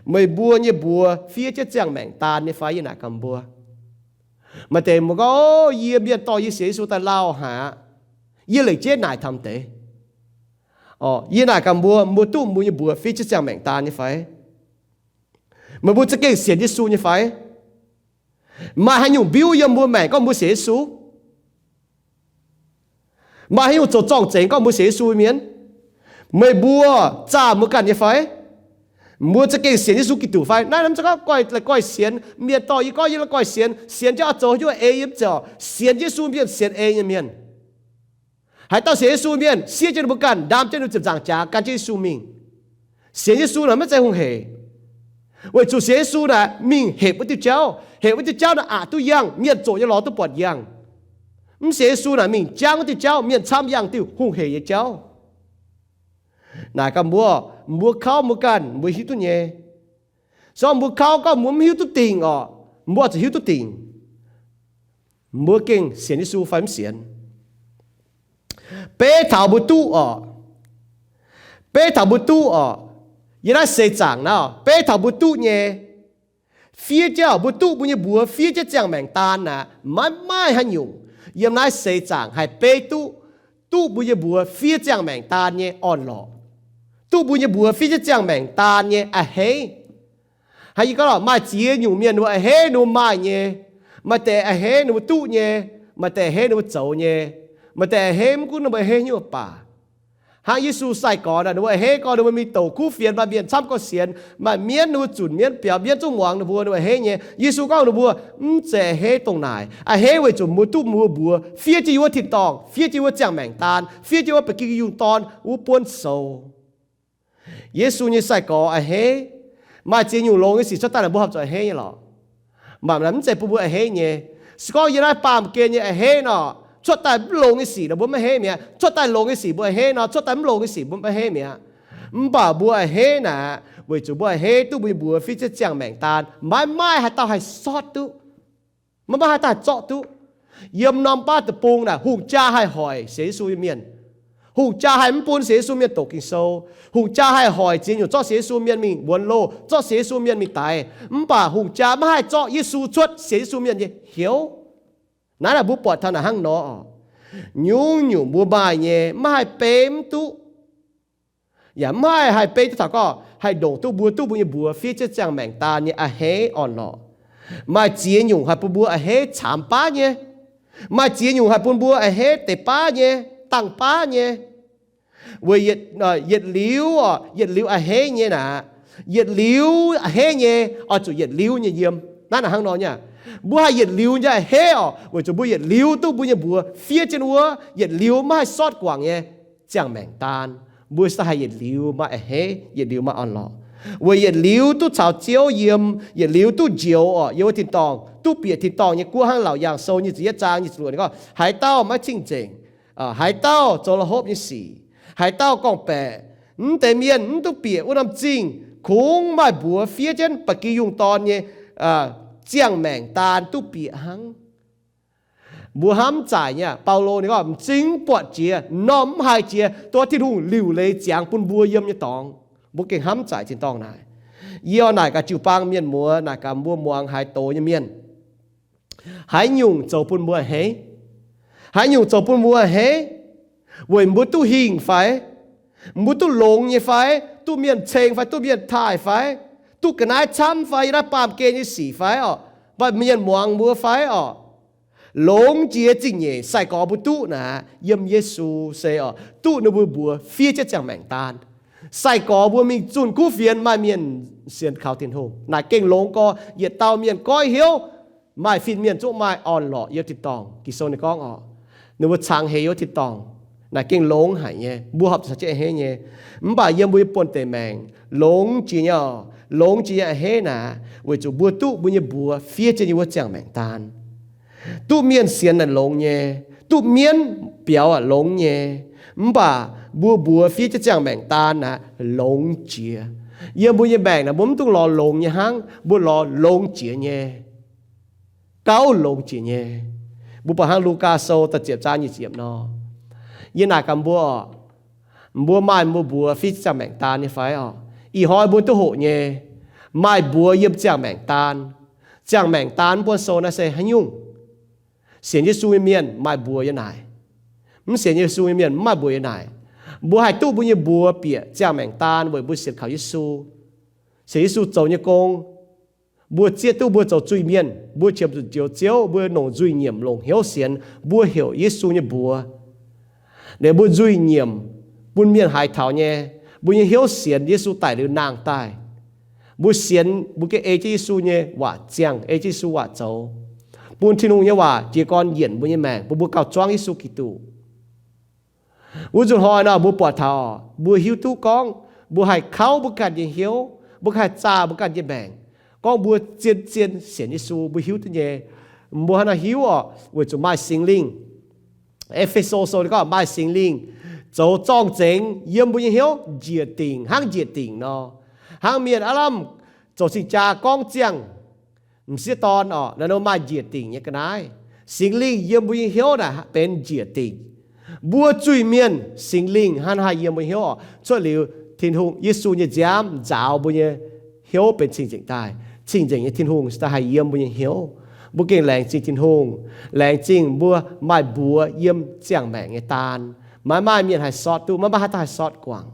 Meih mbuo nyei mbuox fiev jienv ziangh maengc daan nyei fai? Yie naaic gaax mbuo. Maaih deix mbuo gorngv, yie mienh dorh yie sienx Yesu daaih lauh haic aqv. Yie lengc jeiv naaic taux deix. Yie naaic gaax mbuo, mbuo duqv mbuo nyei mbuox fiev jienv ziangh maengc daan nyei fai? Meih mbuo za'gengh sienx Yesu nyei fai? Maaih haaix nyungc mbiuv yiem mbuo maengc gorngv mbuo sienx Yesu? Maaih haaix nyungc zoux zorng-zengx gorngv mbuo sienx Yesu mienh? Meih mbuo zaah mbuo ganh nyei fai? Mbuo za'gengh sienx Yesu Giduc fai? Naaiv hnamv gorngv goiv, la'guaih sienx. Mienh dorh yie gorngv yie la'guaih sienx, sienx jienv oix zoux haaix nyungc ei yiem ziouc sienx Yesu mienh, sienx ei nyei mienh. Haaix dauh sienx Yesu mienh, siev jienv ninh mbuo ganh, ndaam jienv ninh mbuo ziepc nzaangc jaax, gan jienv Yesu mingh. Sienx Yesu naaic maiv zeiz hungh hec. Weic zuqc sienx Yesu naaic mingh hepc wuov diuh jauv. Hepc wuov diuh jauv naaic aqc duqv yangh, mienh zoqc nyei lorz duqv buatc yangh. Mv sienx Yesu naaic mingh jangv wuov diuh jauv, mienh camv yangh diuh hungh hec nyei jauv. Naaic gaax mbuo, mbuo kauv mbuo ganh, mbuo hiuv duqv nyei. Se gorngv mbuo kauv gorngv mbuo mv hiuv duqv dingc orqc, mbuo zuqc hiuv duqv dingc. Mbuo gengh sienx Yesu fai mv sienx? Beiv taux mbuo duqv orqc. Beiv taux mbuo duqv orqc. Yiem naaiv seix zaangc naaiv, beiv taux mbuo duqv nyei. Fiev jienv, mbuo duqv mbuo nyei mbuox fiev jienv ziangh maengc daan naaic, maiv maaih haaix nyungc yiem naaiv seix zaangc haih beiv duqv, duqv mbuo nyei mbuox fiev ziangh maengc daan nyei orn-lorqc, duqv mbuo nyei mbuox fiev jienv ziangh maengc daan nyei a'hneiv. Hnangv yie gorngv lorqc, maaih ziex nyungc mienh ninh mbuo a'hneiv ninh mbuo maaih nyei. Maaih deix a'hneiv ninh mbuo duqv nyei, maaih deix a'hneiv ninh mbuo zoux nyei, maaih deix a'hneiv mv gunv ninh mbuo a'hneiv haaix nyungc baac, Hnangv Yesu sai-gorx naaic, ninh mbuo a'hneiv gorngv ninh mbuo mingh douc kuv fienx, maaih mienh camv gorx sienx, maaih mienv ninh mbuo zunc, mienv biaux, mienv zungv muangx ninh mbuo, ninh mbuo a'hneiv nyei. Yesu gorngv ninh mbuo, mv zeiz a'hneiv dongh naaic. A'hneiv weic zuqc mbuo duqv mbuo mbuox fiev jienv yiem wuov tin-dorngh, fiev jienv wuov ziangh maengc daan, fiev jienv wuov ba'gi yungh dorn wuov buonv sou. Yesu nyei sai-gorx a'hneiv, maaih ziex nyungc longx nyei sic cuotv daaih naaic mbuo horpc zuqc a'hneiv nyei lorqc. Mv baac mv zeiz bun mbuo a'hneiv nyei. Se gorngv yiem naaiv baamh gen nyei a'hneiv nor, cuotv daaih mv longx nyei sic nor mbuo maiv a'hneiv mi'aqv. Cuotv daaih longx nyei sic mbuo a'hneiv nor, cuotv daaih mv longx nyei sic mbuo maiv a'hneiv mi'aqv. Mv baac mbuo a'hneiv naaic, weic zuqc mbuo a'hneiv duqv mbuo nyei mbuox fiev jienv ziangh maengc daan, maiv maaih haaix dauh haih sortv duqv. Maiv maaih haaix dauh haih zorqv duqv. Yiem norm baav deic-bung naaic, hungh jaa haih hoic sienx Yesu nyei mienh. Hungh jaa haih mv bun sienx Yesu mienh doqc Ging-Sou. Hungh jaa haih hoic ziex nyungc zorqv sienx Yesu mienh mingh wuonx loh, zorqv sienx Yesu mienh mingh daix. Mv baac hungh jaa maiv haih zorqv Yesu cuotv sienx Yesu mienh nyei hnyouv. Naaiv naaic mbuo buatc taux naaic hnangv nor, nyungc-nyungc mbuo maaih nyei maiv haih bei mv duqv. Yaac maiv haih haih bei duqv taux gorngv haih ndongc duqv mbuo duqv mbuo nyei mbuox fiev jienv ziangh maengc daan nyei a'hneiv orn-lorqc. Maaih ziex nyungc haih bun mbuo a'hneiv caamx baav nyei. Maaih ziex nyungc haih bun mbuo a'hneiv deix baav nyei, dangh baav nyei. Weic yietc liuz, yietc liuz a'hneiv nyei naaic, yietc liuz a'hneiv nyei, oix zuqc yietc liuz nyei yiem. Naaiv naaic hnangv nor nyei. Mbuo haih yietc liuz nyei a'hneiv orqc, weic zuqc mbuo yietc liuz duqv mbuo nyei mbuox fiev jienv wuov yietc liuz maiv haih sortv guangc nyei ziangh maengc daan. Mbuo se haih yietc liuz maaih a'hneiv, yietc liuz maaih orn-lorqc. Weic yietc liuz duqv caux Ziouv yiem, yietc liuz duqv njoux orqc, yiem wuov tin-dorngh, duqv bieqc tin-dorngh nyei guoqv hnangv Laauc Yaangh Sou nyic ziepc yietv zaang nyic ziepc luoqc ninh gorngv, haaix dauh maiv cing-nzengc, haaix dauh zoux la'hopv nyei sic, haaix dauh gorngv-baeqc, mv deix mienh mv duqv bieqc wuov norm zingh. Kungx maaih mbuox fiev jienv ba'gi yungh dorn nyei ziangh maengc daan duqv bieqc hnangv. Mbuo hnamv zaaic nyei, Baulo ninh gorngv, m'zing mv buatc jiex, m'normh mv haiz jiex, dongh Tin-Hungh liuc leiz ziangx bun mbuo yiem nyei dorngx. Mbuo gengh hnamv zaaic tin-dorngh naaic. Yie oix naaic gaax jiu-baang mienh muoz, naaic gaax mbuo muangx haaix doz nyei mienh, haaix nyungc zoux bun mbuo a'hneiv? Haaix nyungc zoux bun mbuo a'hneiv? Weic mbuo duqv hingh fai? Mbuo duqv longx nyei fai? Duqv mienh ceng fai? Duqv mienh taaih fai? Duqv ga'naaiv camv fai? Yiem naaiv baamh gen nyei sic fai orqc? Maaih mienh muangx mbuo fai orqc? Longx jiex zingh nyeic sai-gorx mbuo duqv naaic, yiem Yesu se orqc, duqv ninh mbuo mbuox fiev jienv ziangh maengc daan. Sai-gorx mbuo mingh zunh kuv fienx maaih mienh sienx kaux Tin-Hungh. Naaic gengh longx gorx, yietc dauh mienh goiv hnyouv, maaih fin-mienh zungv maaih orn-lorqc yiem tin-dorngh. Ging-Sou ninh gorngv orqc, ninh mbuo cangx heix yiem tin-dorngh. Naaic gengh longx haic nyei, mbuo horpc zuqc caux jienv a'hneiv nyei. Mv baac yiem mbuo nyei buonv-deic maengc, longx jiex nyei orqc, longx jiex nyei a'hneiv naaic, weic zuqc mbuo duqv mbuo nyei mbuox fiev jienv nyei wuov ziangh maengc daan. Duqv mienh sienx naaic longx nyei, duqv mienv biaux aac longx nyei, mv baac mbuo mbuox fiev jienv ziangh maengc daan naaic longx jiex. Yiem mbuo nyei maengc naaic mbuo mv dungx lorz longx nyei hnangv, mbuo lorz longx jiex nyei, gauh longx jiex nyei. Mbuo buatc hnangv Lugaa Sou da'ziepc zaang nyic ziepc nor, yie naaic gaax mbuo orqc, mbuo maaih mbuo mbuox fiev jienv ziangh maengc daan nyei fai orqc? Ih hnoi mbuo duqv hoqc nyei, maaih mbuox yiem ziangh maengc daan. Ziangh maengc daan mv buonv sou naaiv se haaix nyungc? Sienx Yesu nyei mienh maaih mbuox yiem naaic. Mv sienx Yesu nyei mienh mv maaih mbuox yiem naaic. Mbuo haih duqv mbuo nyei mbuox bieqc ziangh maengc daan weic mbuo sienx kaux Yesu, sienx Yesu zoux nyei gong. Mbuo zieqv duqv mbuo zoux zuiz-mienh, mbuo qiemx zuqc njoux Ziouv, mbuo longc nzuih nyiemc longc hnyouv sienx, mbuo heuc Yesu nyei mbuox. Liuz mbuo nzuih nyiemc bun mienh haiz taux nyei, mbuo nyei hnyouv sienx Yesu daic liuz nangh daaih. Mbuo sienx, mbuo gengh ei jienv Yesu nyei waac ziangh, ei jienv Yesu waac zoux, bun Tin-Hungh nyei waac jiez gorn yienc mbuo nyei maengc, bun mbuo gauh zuangv Yesu Giduc. Wuov nzunc hnoi nor, mbuo buatc taux mbuo hiuv duqv gorngv mbuo haih kauv mbuo ganh nyei hnyouv, mbuo haih zaah mbuo ganh nyei maengc, gorngv mbuo zien-zien sienx Yesu, mbuo hiuv duqv nyei. Mbuo hnangv naaiv hiuv orqc, weic zuqc maaih Singx Lingh. E^fe^so Sou ninh gorngv maaih Singx Lingh zoux zorng-zengx yiem mbuo nyei hnyouv njiec dingc hnangv njiec dingc nor. Hnangv mienh aav lamh zoux cing-jaa gorngv ziangh m'sieqv dorn orqc, naaiv nor maaih njiec dingc nyei ga'naaiv. Singx Lingh yiem mbuo nyei hnyouv naaic benx njiec dingc. Mbuo zuiz-mienh Singx Lingh hnangv naaiv haih yiem mbuo hnyouv orqc, cuotv liuz Tin-Hungh, Yesu nyei nziaamv nzaaux mbuo nyei hnyouv benx cing-nzengc daaih. Cing-nzengc nyei Tin-Hungh se daaih haih yiem mbuo nyei hnyouv. Mbuo gengh laengz zingh Tin-Hungh, laengz zingh mbuo maaih mbuox yiem ziangh maengc nyei daan. Maiv maaih mienh haih sortv duqv, maiv maaih haaix dauh haih sortv guangc.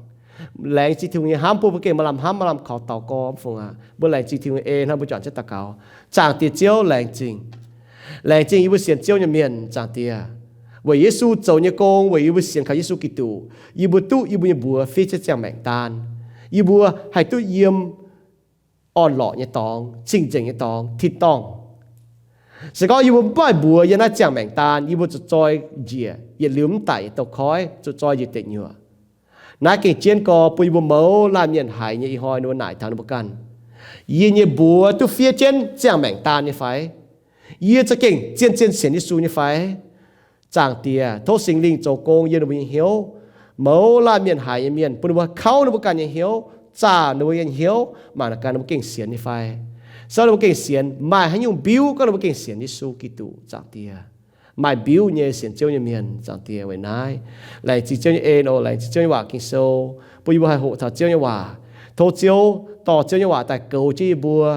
Laengz zingh Tin-Hungh nyei hnamv bun mbuo gengh maaih lamh hnamv, maaih lamh kaux daux gorx, mv fungc aac. Mbuo laengz zingh Tin-Hungh nyei en hnangv, mbuo juangc jienv daux gaux. Zaangc Diex Ziouv, laengz zingh. Laengz zingh yie mbuo sienx Ziouv nyei mienh, Zaangc Diex. Weic Yesu zoux nyei gong, weic yie mbuo sienx kaux Yesu Giduc, yie mbuo duqv yie mbuo nyei mbuox fiev jienv ziangh maengc daan. Yie mbuo haih duqv yiem orn-lorqc nyei dorngx, cing-nzengc nyei dorngx, tin-dorngh. Se gorngv yie mbuo mv maaih mbuox yiem naaiv ziangh maengc daan, yie mbuo zuqc zoi njiec yietc liuz mv daic nyei douz-koiv, zuqc zoi njiec deic nyuoqc. Naaiv gengh jienv gorx bun yie mbuo mouz laanh mienh haiz nyei ih hnoi ninh mbuo naaic taux ninh mbuo ganh, yie nyei mbuox duqv fiev jienv ziangh maengc daan nyei fai? Yie za'gengh zien-zien sienx Yesu nyei fai? Zaangc Diex, tov Singx Lingh zoux gong yiem ninh mbuo nyei hnyouv, mouz laanh mienh haiz nyei mienh, bun ninh mbuo kauv ninh mbuo ganh nyei hnyouv, zaah ninh mbuo nyei hnyouv, mangc gaax ninh mbuo gengh sienx nyei fai. Se ninh mbuo gengh sienx, maaih haaix nyungc mbiuv gorngv ninh mbuo gengh sienx Yesu Giduc, Zaangc Diex? Maaih mbiuv nyei sienx Ziouv nyei mienh, Zaangc Diex, weic naaiv laengz zingh Ziouv nyei en oc, laengz zingh Ziouv nyei waac Ging-Sou, bun yie mbuo haih hoqc taux Ziouv nyei waac. Tov Ziouv dorh Ziouv nyei waac daaih goux jienv yie mbuo,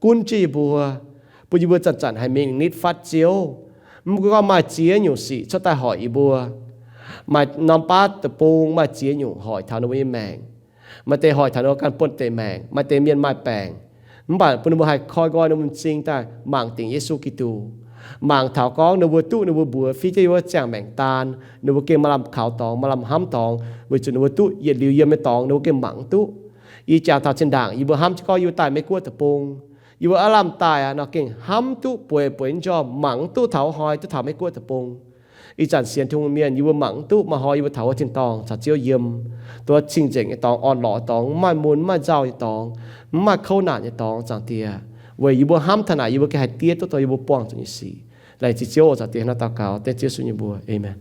gunv jienv yie mbuo, bun yie mbuo zanc-zanc haih mingh nitv fatv Ziouv. Mv gunv gorngv maaih ziex nyungc sic cuotv daaih hoic yie mbuo. Maaih norm baav deic-bung maaih ziex nyungc hoic taux ninh mbuo nyei maengc. Maaih deix hoic taux ninh mbuo ganh buonv-deic maengc, maaih deix mienh maaih baengc. Mv baac bun ninh mbuo haih koi nqoi ninh mbuo m'zing daaih mangc dingc Yesu Giduc, mangc taux gorngv ninh mbuo duqv ninh mbuo mbuox fiev jienv yiem wuov ziangh maengc daan, ninh mbuo gengh maaih lamh kaux dorngx, maaih lamh hnamv dorngx, weic zuqc ninh mbuo duqv yietc liuz yiem nyei dorngx ninh mbuo gengh mangc mv duqv. Yie jangx taux zinh ndaangc yie mbuo hnamv jienv gorngv yie mbuo daaih Meiv Guoqv deic-bung, yie mbuo aav lamh daaih aqv nor gengh hnamv duqv bueix bueix nyei njormh mangc mv duqv taux wuov hnoi duqv taux Meiv Guoqv deic-bung. Ih zanc sienx Tin-Hungh mienh yie mbuo mangc mv duqv maaih hnoi yie mbuo taux wuov tin-dorngh caux Ziouv yiem, duqv cing-nzengc nyei dorngx, orn-lorqc dorngx, mv maaih mun, mv maaih nzauh nyei dorngx, mv maaih kouv naanc nyei dorngx, Zaangc Diex. Weic yie mbuo hnamv taux naaic yie mbuo gengh haih diev duqv dongh yie mbuo buangh zuqc nyei sic. Laengz zingh Ziouv oc, Zaangc Diex. Hnangv naaiv daux gaux dengv Ziouv Yesu nyei mbuox. Aamen.